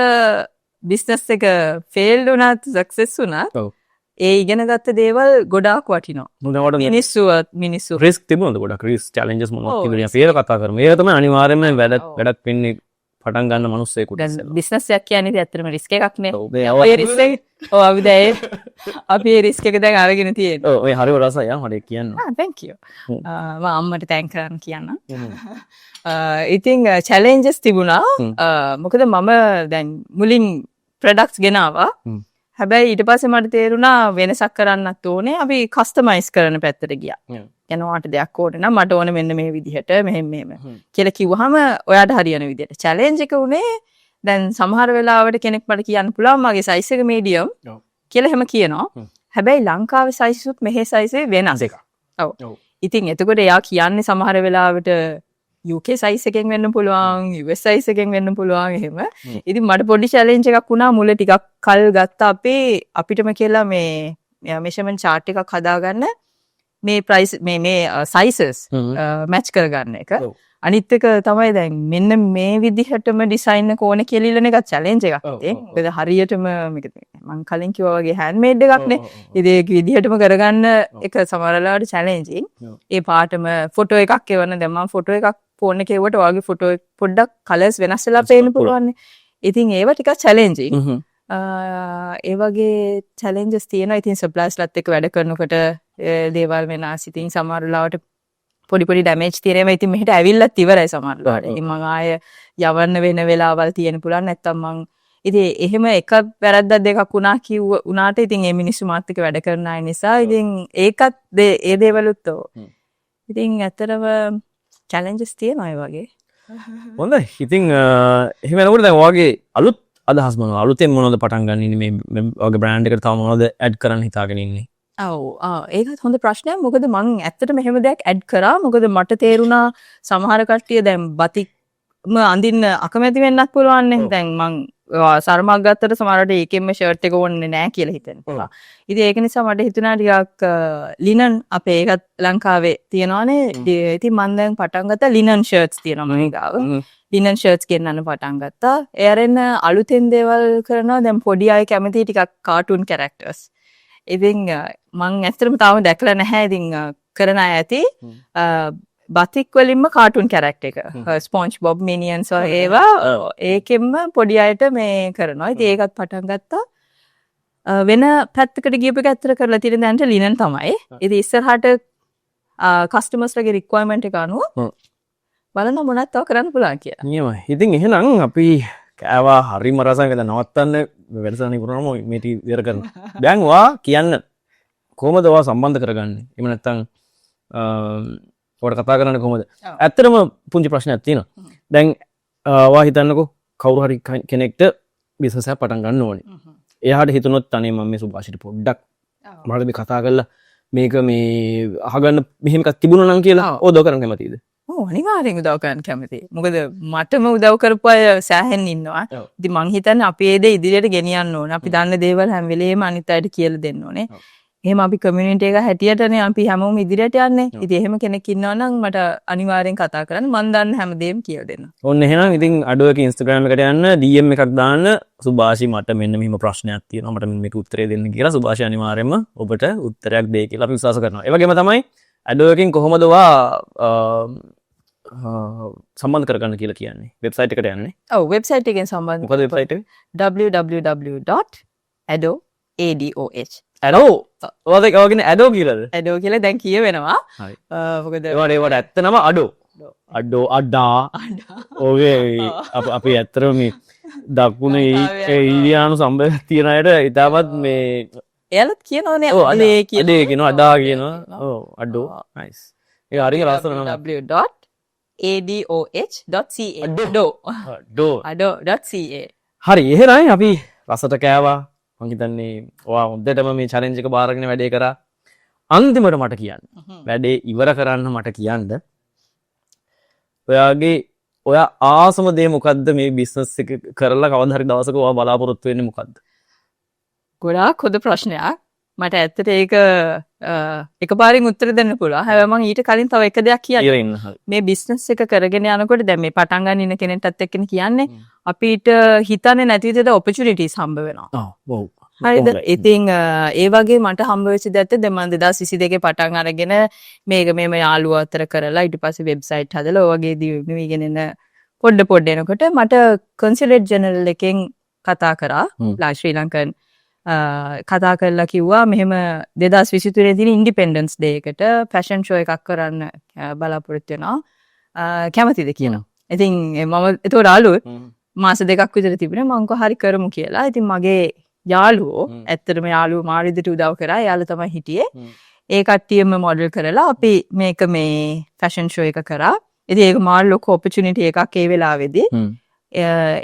බිස්නස් එක ෆේල් වුණත් සක්සස් වුණත් ඒ ඉගෙනගත්ත දේවල් ගොඩාක් වටිනවා. මොකද ඔයාලට මිනිස්සු රිස්ක් තිබුණාද? ගොඩක් රිස්ක් චැලෙන්ජස් මොනවද තිබුණේ? risk. අපි ඒක කතා කරමු. ඒක තමයි අනිවාර්යයෙන්ම වැඩක් වෙන්නේ පටන් ගන්න මිනිස්සෙකුට දැන් ඉස්සෙල්ලා. බිස්නස් එකක් කියන්නේ ඉතින් ඇත්තටම රිස්ක් එකක් නේ. ඔව්, මේ ඔය රිස්ක් එක ඔව් අපි දැන් අපි ඒ රිස්ක් එක දැන් අරගෙන තියෙන්නේ. ඔව්, ඔය හරිම රසයි ආ මට ඒක කියන්න. ආ, thank you. මම අම්මට thank කරන්න කියන්න. ඉතින් චැලෙන්ජස් තිබුණා. මොකද මම දැන් මුලින් ප්‍රොඩක්ට්ස් ගෙනාවා. හැබැයි ඊට පස්සේ මට තේරුණා වෙනසක් කරන්නත් ඕනේ. අපි කස්ටමයිස් කරන පැත්තට ගියා. يعني ඔයාට දෙයක් ඕනේ නම් මට ඕනේ මෙන්න මේ විදිහට මෙහෙම මෙහෙම කියලා කිව්වහම ඔයාට හරියන විදිහට. චැලෙන්ජ් එක උනේ දැන් සමහර වෙලාවට කෙනෙක් මට කියන්න පුළුවන් මගේ සයිස් එක මීඩියම් කියලා එහෙම කියනවා. හැබැයි ලංකාවේ සයිස් උත් මෙහෙ සයිස් එක වෙනස්. දෙකක්. ඔව්. ඉතින් එතකොට එයා කියන්නේ සමහර වෙලාවට UK size එකෙන් වෙන්න පුළුවන්, US size එකෙන් වෙන්න පුළුවන් එහෙම. ඉතින් මට පොඩි චැලෙන්ජ් එකක් වුණා මුල ටිකක් කල් ගත්තා අපේ අපිටම කියලා මේ මෙෂර්මන්ට් චාට් එකක් හදාගන්න මේ ප්‍රයිස් මේ මේ සයිසස් මැච් කරගන්න එක. අනිත් එක තමයි දැන් මෙන්න මේ විදිහටම ඩිසයින් එක ඕනේ කියලා ඉල්ලන එකත් චැලෙන්ජ් එකක් ඉතින්. මොකද හරියටම මේක මං කලින් කිව්වා වගේ හෑන්ඩ්මේඩ් එකක් නේ. ඉතින් ඒක විදිහටම කරගන්න එක සමහර වෙලාවට චැලෙන්ජින්. ඒ පාටම ෆොටෝ එකක් එවන දැන් මං ෆොටෝ එකක් ෆෝන් එකේ එව්වට ඔයාගේ ෆොටෝ එක පොඩ්ඩක් කලර්ස් වෙනස් වෙලා පේන්න පුළුවන් නේ. ඉතින් ඒවා ටිකක් චැලෙන්ජින්. ඒ වගේ චැලෙන්ජස් තියෙනවා. ඉතින් සප්ලයර්ස්ලත් එක්ක වැඩ කරනකොට දේවල් වෙනස්. ඉතින් සමහර වෙලාවට පොඩි පොඩි ඩැමේජ් තියෙන ඒවා ඉතින් මෙහෙට ඇවිල්ලත් ඉවරයි සමහර වෙලාවට. ඉතින් මං ආය යවන්න වෙන වෙලාවල් තියෙන පුළුවන්. නැත්තම් මං ඉතින් එහෙම එක වැරද්දක් දෙකක් වුණා කිව්ව වුණාට ඉතින් ඒ මිනිස්සු මාත් එක්ක වැඩ කරන අය නිසා ඉතින් ඒකත් ඒ දේවලුත් ඔව්. ඉතින් ඇත්තටම චැලෙන්ජස් තියෙනවා ඒ වගේ. හොඳයි. ඉතින් එහෙම එනකොට දැන් ඔයාගේ අලුත් අදහස් මොනවද? අලුතෙන් මොනවද පටන් ගන්න ඉන්නේ මේ ඔයාගේ බ්‍රෑන්ඩ් එකට තව මොනවද ඇඩ් කරන්න හිතාගෙන ඉන්නේ? ඔව්, ඒකත් හොඳ ප්‍රශ්නයක්. මොකද මං ඇත්තටම එහෙම දෙයක් ඇඩ් කරා. මොකද මට තේරුණා සමහර කට්ටිය දැන් බතික්ම අඳින්න අකමැති වෙන්නත් පුළුවන් නේ. දැන් මං සරමක් ගත්තට සමහරවිට ඒකෙන්ම ෂර්ට් එක ඕනේ නෑ කියලා හිතෙනවා. ඉතින් ඒක නිසා මට හිතුණා ටිකක් ලිනන් අපේ ඒකත් ලංකාවේ තියෙනවානේ. ඉතින් මං දැන් පටන් ගත්තා ලිනන් ෂර්ට්ස් තියෙනවා මගේ ගාව. ලිනන් ෂර්ට්ස් ගෙන්නන්න පටන් ගත්තා. ඒ අරෙන්න අලුතෙන් දේවල් කරනවා. දැන් පොඩි අය කැමති ටිකක් කාටුන් කැරක්ටර්ස්. ඉතින් මං ඇත්තටම තාම දැකලා නැහැ. ඉතින් කරන අය ඇති. බතික් වලින්ම කාටුන් කැරක්ටර් එක. ස්පොන්ජ් බොබ් මිනියන්ස් වගේ ඒවා ඒකෙන්ම පොඩි අයට මේ කරනවා. ඉතින් ඒකත් පටන් ගත්තා. වෙන පැත්තකට ගියපු එක ඇත්තට කරලා තියෙන දැනට ලිනන් තමයි. ඉතින් ඉස්සරහට කස්ටමර්ස්ලගේ රික්වයර්මන්ට් එක අනුව බලන්න මොනවද තව කරන්න පුළුවන් කියලා. නියමයි. ඉතින් එහෙනම් අපි කෑවා හරිම රසයි. දැන් නවත්තන්න වැඩසටහන ඉවරනම මේ ටික ඉවර කරනවා. දැන් ඔයා කියන්න කොහොමද ඔයා සම්බන්ධ කරගන්නේ? එහෙම නැත්නම් ඔයාට කතා කරන්නේ කොහොමද? ඇත්තටම පුංචි ප්‍රශ්නයක් තියෙනවා. දැන් ඔයා හිතන්නකෝ කවුරු හරි කෙනෙක්ට බිස්නස් එකක් පටන් ගන්න ඕනේ. එයාට හිතුනොත් අනේ මම මේ සුභාෂිට පොඩ්ඩක් මට මේ කතා කරලා මේක මේ අහගන්න මෙහෙම එකක් තිබුණා නම් කියලා ඔය උදව් කරන්න කැමතිද? ඔව්, අනිවාර්යෙන් උදව් කරන්න කැමතියි. මොකද මටම උදව් කරපු අය සෑහෙන්න ඉන්නවා. ඉතින් මං හිතන්නේ අපි ඒ දේ ඉදිරියට ගෙනියන්න ඕන. අපි දන්න දේවල් හැම වෙලේම අනිත් අයට කියලා දෙන්න ඕනේ. එහෙම අපි කමියුනිටි එක හැටියටනේ අපි හැමෝම ඉදිරියට යන්නේ. ඉතින් එහෙම කෙනෙක් ඉන්නවා නම් මට අනිවාර්යෙන් කතා කරන්න. මං දන්න හැමදේම කියලා දෙන්න. ඔන්න එහෙනම් ඉතින් අඩෝ එක Instagram එකට යන්න, DM එකක් දාන්න, සුභාෂි මට මෙන්න මෙහෙම ප්‍රශ්නයක් තියෙනවා, මට මෙන්න මේක උත්තරේ දෙන්න කියලා. සුභාෂි අනිවාර්යයෙන්ම ඔබට උත්තරයක් දෙයි කියලා අපි විශ්වාස කරනවා. ඒ වගේම තමයි ඇඩෝ එකෙන් කොහොමද ඔයා සම්බන්ධ කරගන්න කියලා කියන්නේ. වෙබ්සයිට් එකට යන්නේ. ඔව්, වෙබ්සයිට් එකෙන් සම්බන්ධ. මොකද වෙබ්සයිට් එක? www.adoh adoh. ඇඩෝ. ඔයාද ඒක වගේ ඇඩෝ කියලාද? ඇඩෝ කියලා දැන් කියවෙනවා. හරි. මොකද ඒවට ඇත්ත නම අඩෝ. අඩෝ, අඩා. ඔය අපි ඇත්තටම මේ දකුණ ඉන්දියානු සම්බන්ධ තියෙන අයට ඉතාමත් මේ එයාලත් කියනවනේ. ඔව්. අඩේ කියලා. අඩේ කියනවා, අඩා කියනවා. ඔව්, අඩෝ, නයිස්. ඒක හරිය ලස්සන නම. www.adoh.ca. අඩෝ. අඩෝ. ado.ca. හරි, එහෙනම් අපි රසට කෑවා. මං හිතන්නේ ඔයා හොඳටම මේ චැලෙන්ජ් එක බාරගෙන වැඩේ කරා. අන්තිමට මට කියන්න, වැඩේ ඉවර කරන්න මට කියන්න, ඔයාගේ ඔයා ආසම දේ මොකද්ද? මේ බිස්නස් එක කරලා කවදා හරි දවසක ඔයා බලාපොරොත්තු වෙන්නේ මොකද්ද? ගොඩාක් හොඳ ප්‍රශ්නයක්. මට ඇත්තට ඒක එකපාරින් උත්තර දෙන්න පුළුවන්. හැබැයි මං ඊට කලින් තව එක දෙයක් කියන්න. කියලා ඉන්න. හරි. මේ බිස්නස් එක කරගෙන යනකොට, දැන් මේ පටන් ගන්න ඉන්න කෙනෙක්ටත් එක්කනේ කියන්නේ, අපිට හිතන්නේ නැති විදිහට ඔපචුනිටිස් හම්බ වෙනවා. ආ ඔව්. හරිද? ඉතින් ඒ වගේ මට හම්බ වෙච්ච දෙයක් දැන් මම 2022 පටන් අරගෙන මේක මේම යාළුවෝ අතර කරලා, ඊට පස්සේ වෙබ්සයිට් හදලා, ඔය වගේ දියුණු වීගෙන එන පොඩ පොඩ එනකොට මට කන්සියුලේට් ජෙනරල් එකෙන් කතා කරා. ලා ශ්‍රී ලංකන් කතා කරලා කිව්වා මෙහෙම 2023 තියෙන ඉන්ඩිපෙන්ඩන්ස් ඩේ එකට ෆැෂන් ෂෝ එකක් කරන්න බලාපොරොත්තු වෙනවා, කැමතිද කියලා. ඉතින් මම එතකොට අලුත්, මාස 2ක් විතර තිබුණේ. මං කිව්වා හරි කරමු කියලා. ඉතින් මගේ යාළුවෝ, ඇත්තටම යාළුවෝ මාර විදිහට උදව් කරා. එයාලා තමයි හිටියේ. ඒ කට්ටියම මොඩල් කරලා අපි මේක මේ ෆැෂන් ෂෝ එක කරා. ඉතින් ඒක මාර ලොකු ඔපචුනිටි එකක් ඒ වෙලාවේදී.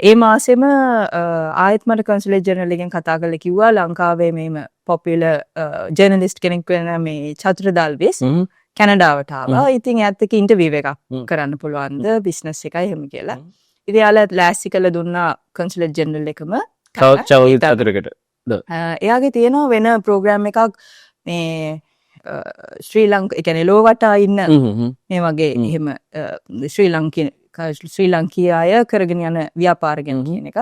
ඒ මාසෙම ආයෙත් මට කන්සුලේට් ජෙනරල් එකෙන් කතා කරලා කිව්වා ලංකාවේ මේම පොපියුලර් ජර්නලිස්ට් කෙනෙක් වෙන මේ චතුර දල්විස් කැනඩාවට ආවා. ඉතින් එයාත් එක්ක ඉන්ටර්විව් එකක් කරන්න පුළුවන්ද, බිස්නස් එකයි එහෙම කියලා. ඉතින් එයාලා ලෑස්ති කරලා දුන්නා කන්සුලේට් ජෙනරල් එකම. තවත් චවුල් අතරකට. එයාගේ තියෙනවා වෙන ප්‍රෝග්‍රෑම් එකක් මේ ශ්‍රී ලංකා, ඒ කියන්නේ ලෝ වටා ඉන්න මේ වගේ එහෙම ශ්‍රී ලංකී ශ්‍රී ලංකීය අය කරගෙන යන ව්‍යාපාර ගැන කියන එක.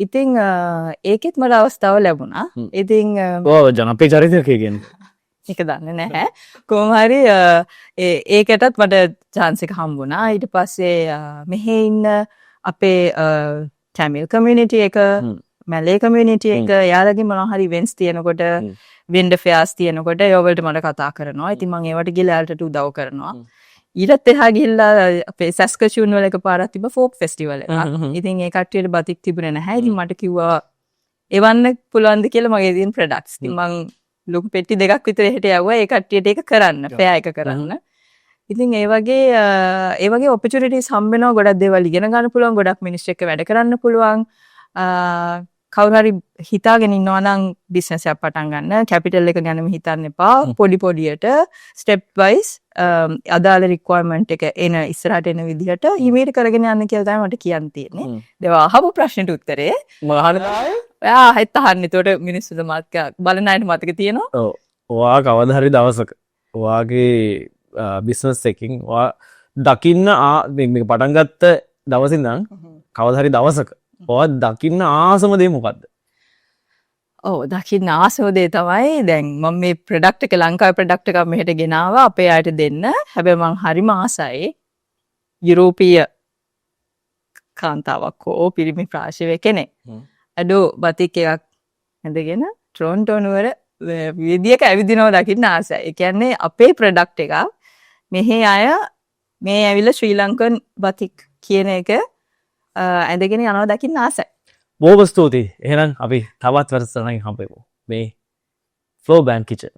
ඉතින් ඒකෙත් මට අවස්ථාව ලැබුණා. ඉතින් ඔව්, ජනප්‍රිය චරිතයක් ඒ කියන්නේ. ඒක දන්නේ නැහැ. කොහොම හරි ඒකටත් මට චාන්ස් එක හම්බුණා. ඊට පස්සේ මෙහෙ ඉන්න අපේ ටැමිල් කමියුනිටි එක, මැලේ කමියුනිටි එක, එයාලගේ මොනවා හරි ඉවෙන්ට්ස් තියෙනකොට, වෙන්ඩර් ෆෙයාර්ස් තියෙනකොට ඒ වලට මට කතා කරනවා. ඉතින් මං ඒවට ගිහලා එයාලට උදව් කරනවා. ඊටත් එහා ගිහිල්ලා අපේ සැස්කචූන් වල එකපාරක් තිබ්බ ෆෝක් ෆෙස්ටිවල් එකක්. ඉතින් ඒ කට්ටියට බතික් තිබුණේ නැහැ. ඉතින් මට කිව්වා එවන්න පුළුවන්ද කියලා මගේ තියෙන ප්‍රොඩක්ට්ස්. ඉතින් මං ලොකු පෙට්ටි දෙකක් විතර එහෙට යවුවා ඒ කට්ටියට ඒක කරන්න, ෆෙයා එක කරන්න. ඉතින් ඒ වගේ ඔපචුනිටිස් හම්බ වෙනවා. ගොඩක් දේවල් ඉගෙන ගන්න පුළුවන්, ගොඩක් මිනිස්සු එක්ක වැඩ කරන්න පුළුවන්. කවුරු හරි හිතාගෙන ඉන්නවා නම් බිස්නස් එකක් පටන් ගන්න, කැපිටල් එක ගැනම හිතන්න එපා. පොඩි පොඩියට ස්ටෙප් වයිස් අදාළ රික්වයර්මන්ට් එක එන ඉස්සරහට එන විදිහට හිමීට කරගෙන යන්න කියලා තමයි මට කියන්න තියෙන්නේ. දේව අහපු ප්‍රශ්නෙට උත්තරේ මම අහන්නේ ඔයා ආයෙත් අහන්න. එතකොට මිනිස්සුන්ට මතක, බලන අයට මතක තියෙනවා. ඔව්. ඔයා කවදා හරි දවසක ඔයාගේ බිස්නස් එකකින් ඔයා දකින්න මේක පටන් ගත්ත දවසින් ඉඳන් කවදා හරි දවසක ඔයා දකින්න ආසම දේ මොකද්ද? ඔව්, දකින්න ආසම දේ තමයි දැන් මම මේ ප්‍රොඩක්ට් එක, ලංකාවේ ප්‍රොඩක්ට් එකක් මෙහෙට ගෙනාවා අපේ අයට දෙන්න. හැබැයි මං හරිම ආසයි යුරෝපීය කාන්තාවක් හෝ පිරිමි පාර්ශවයේ කෙනෙක් ඇඩෝ බතික් එකක් ඇඳගෙන ටොරන්ටෝ නුවර වීදියක ඇවිදිනවා දකින්න ආසයි. ඒ කියන්නේ අපේ ප්‍රොඩක්ට් එකක් මෙහි අය මේ ඇවිල්ලා ශ්‍රී ලංකන් බතික් කියන එක ඇඳගෙන යනවා දකින්න ආසයි. බොහොම ස්තුතියි. එහෙනම් අපි තවත් වැඩසටහනකින් හම්බෙමු. මේ ෆ්ලෝ බෑන්ඩ් කිචන්.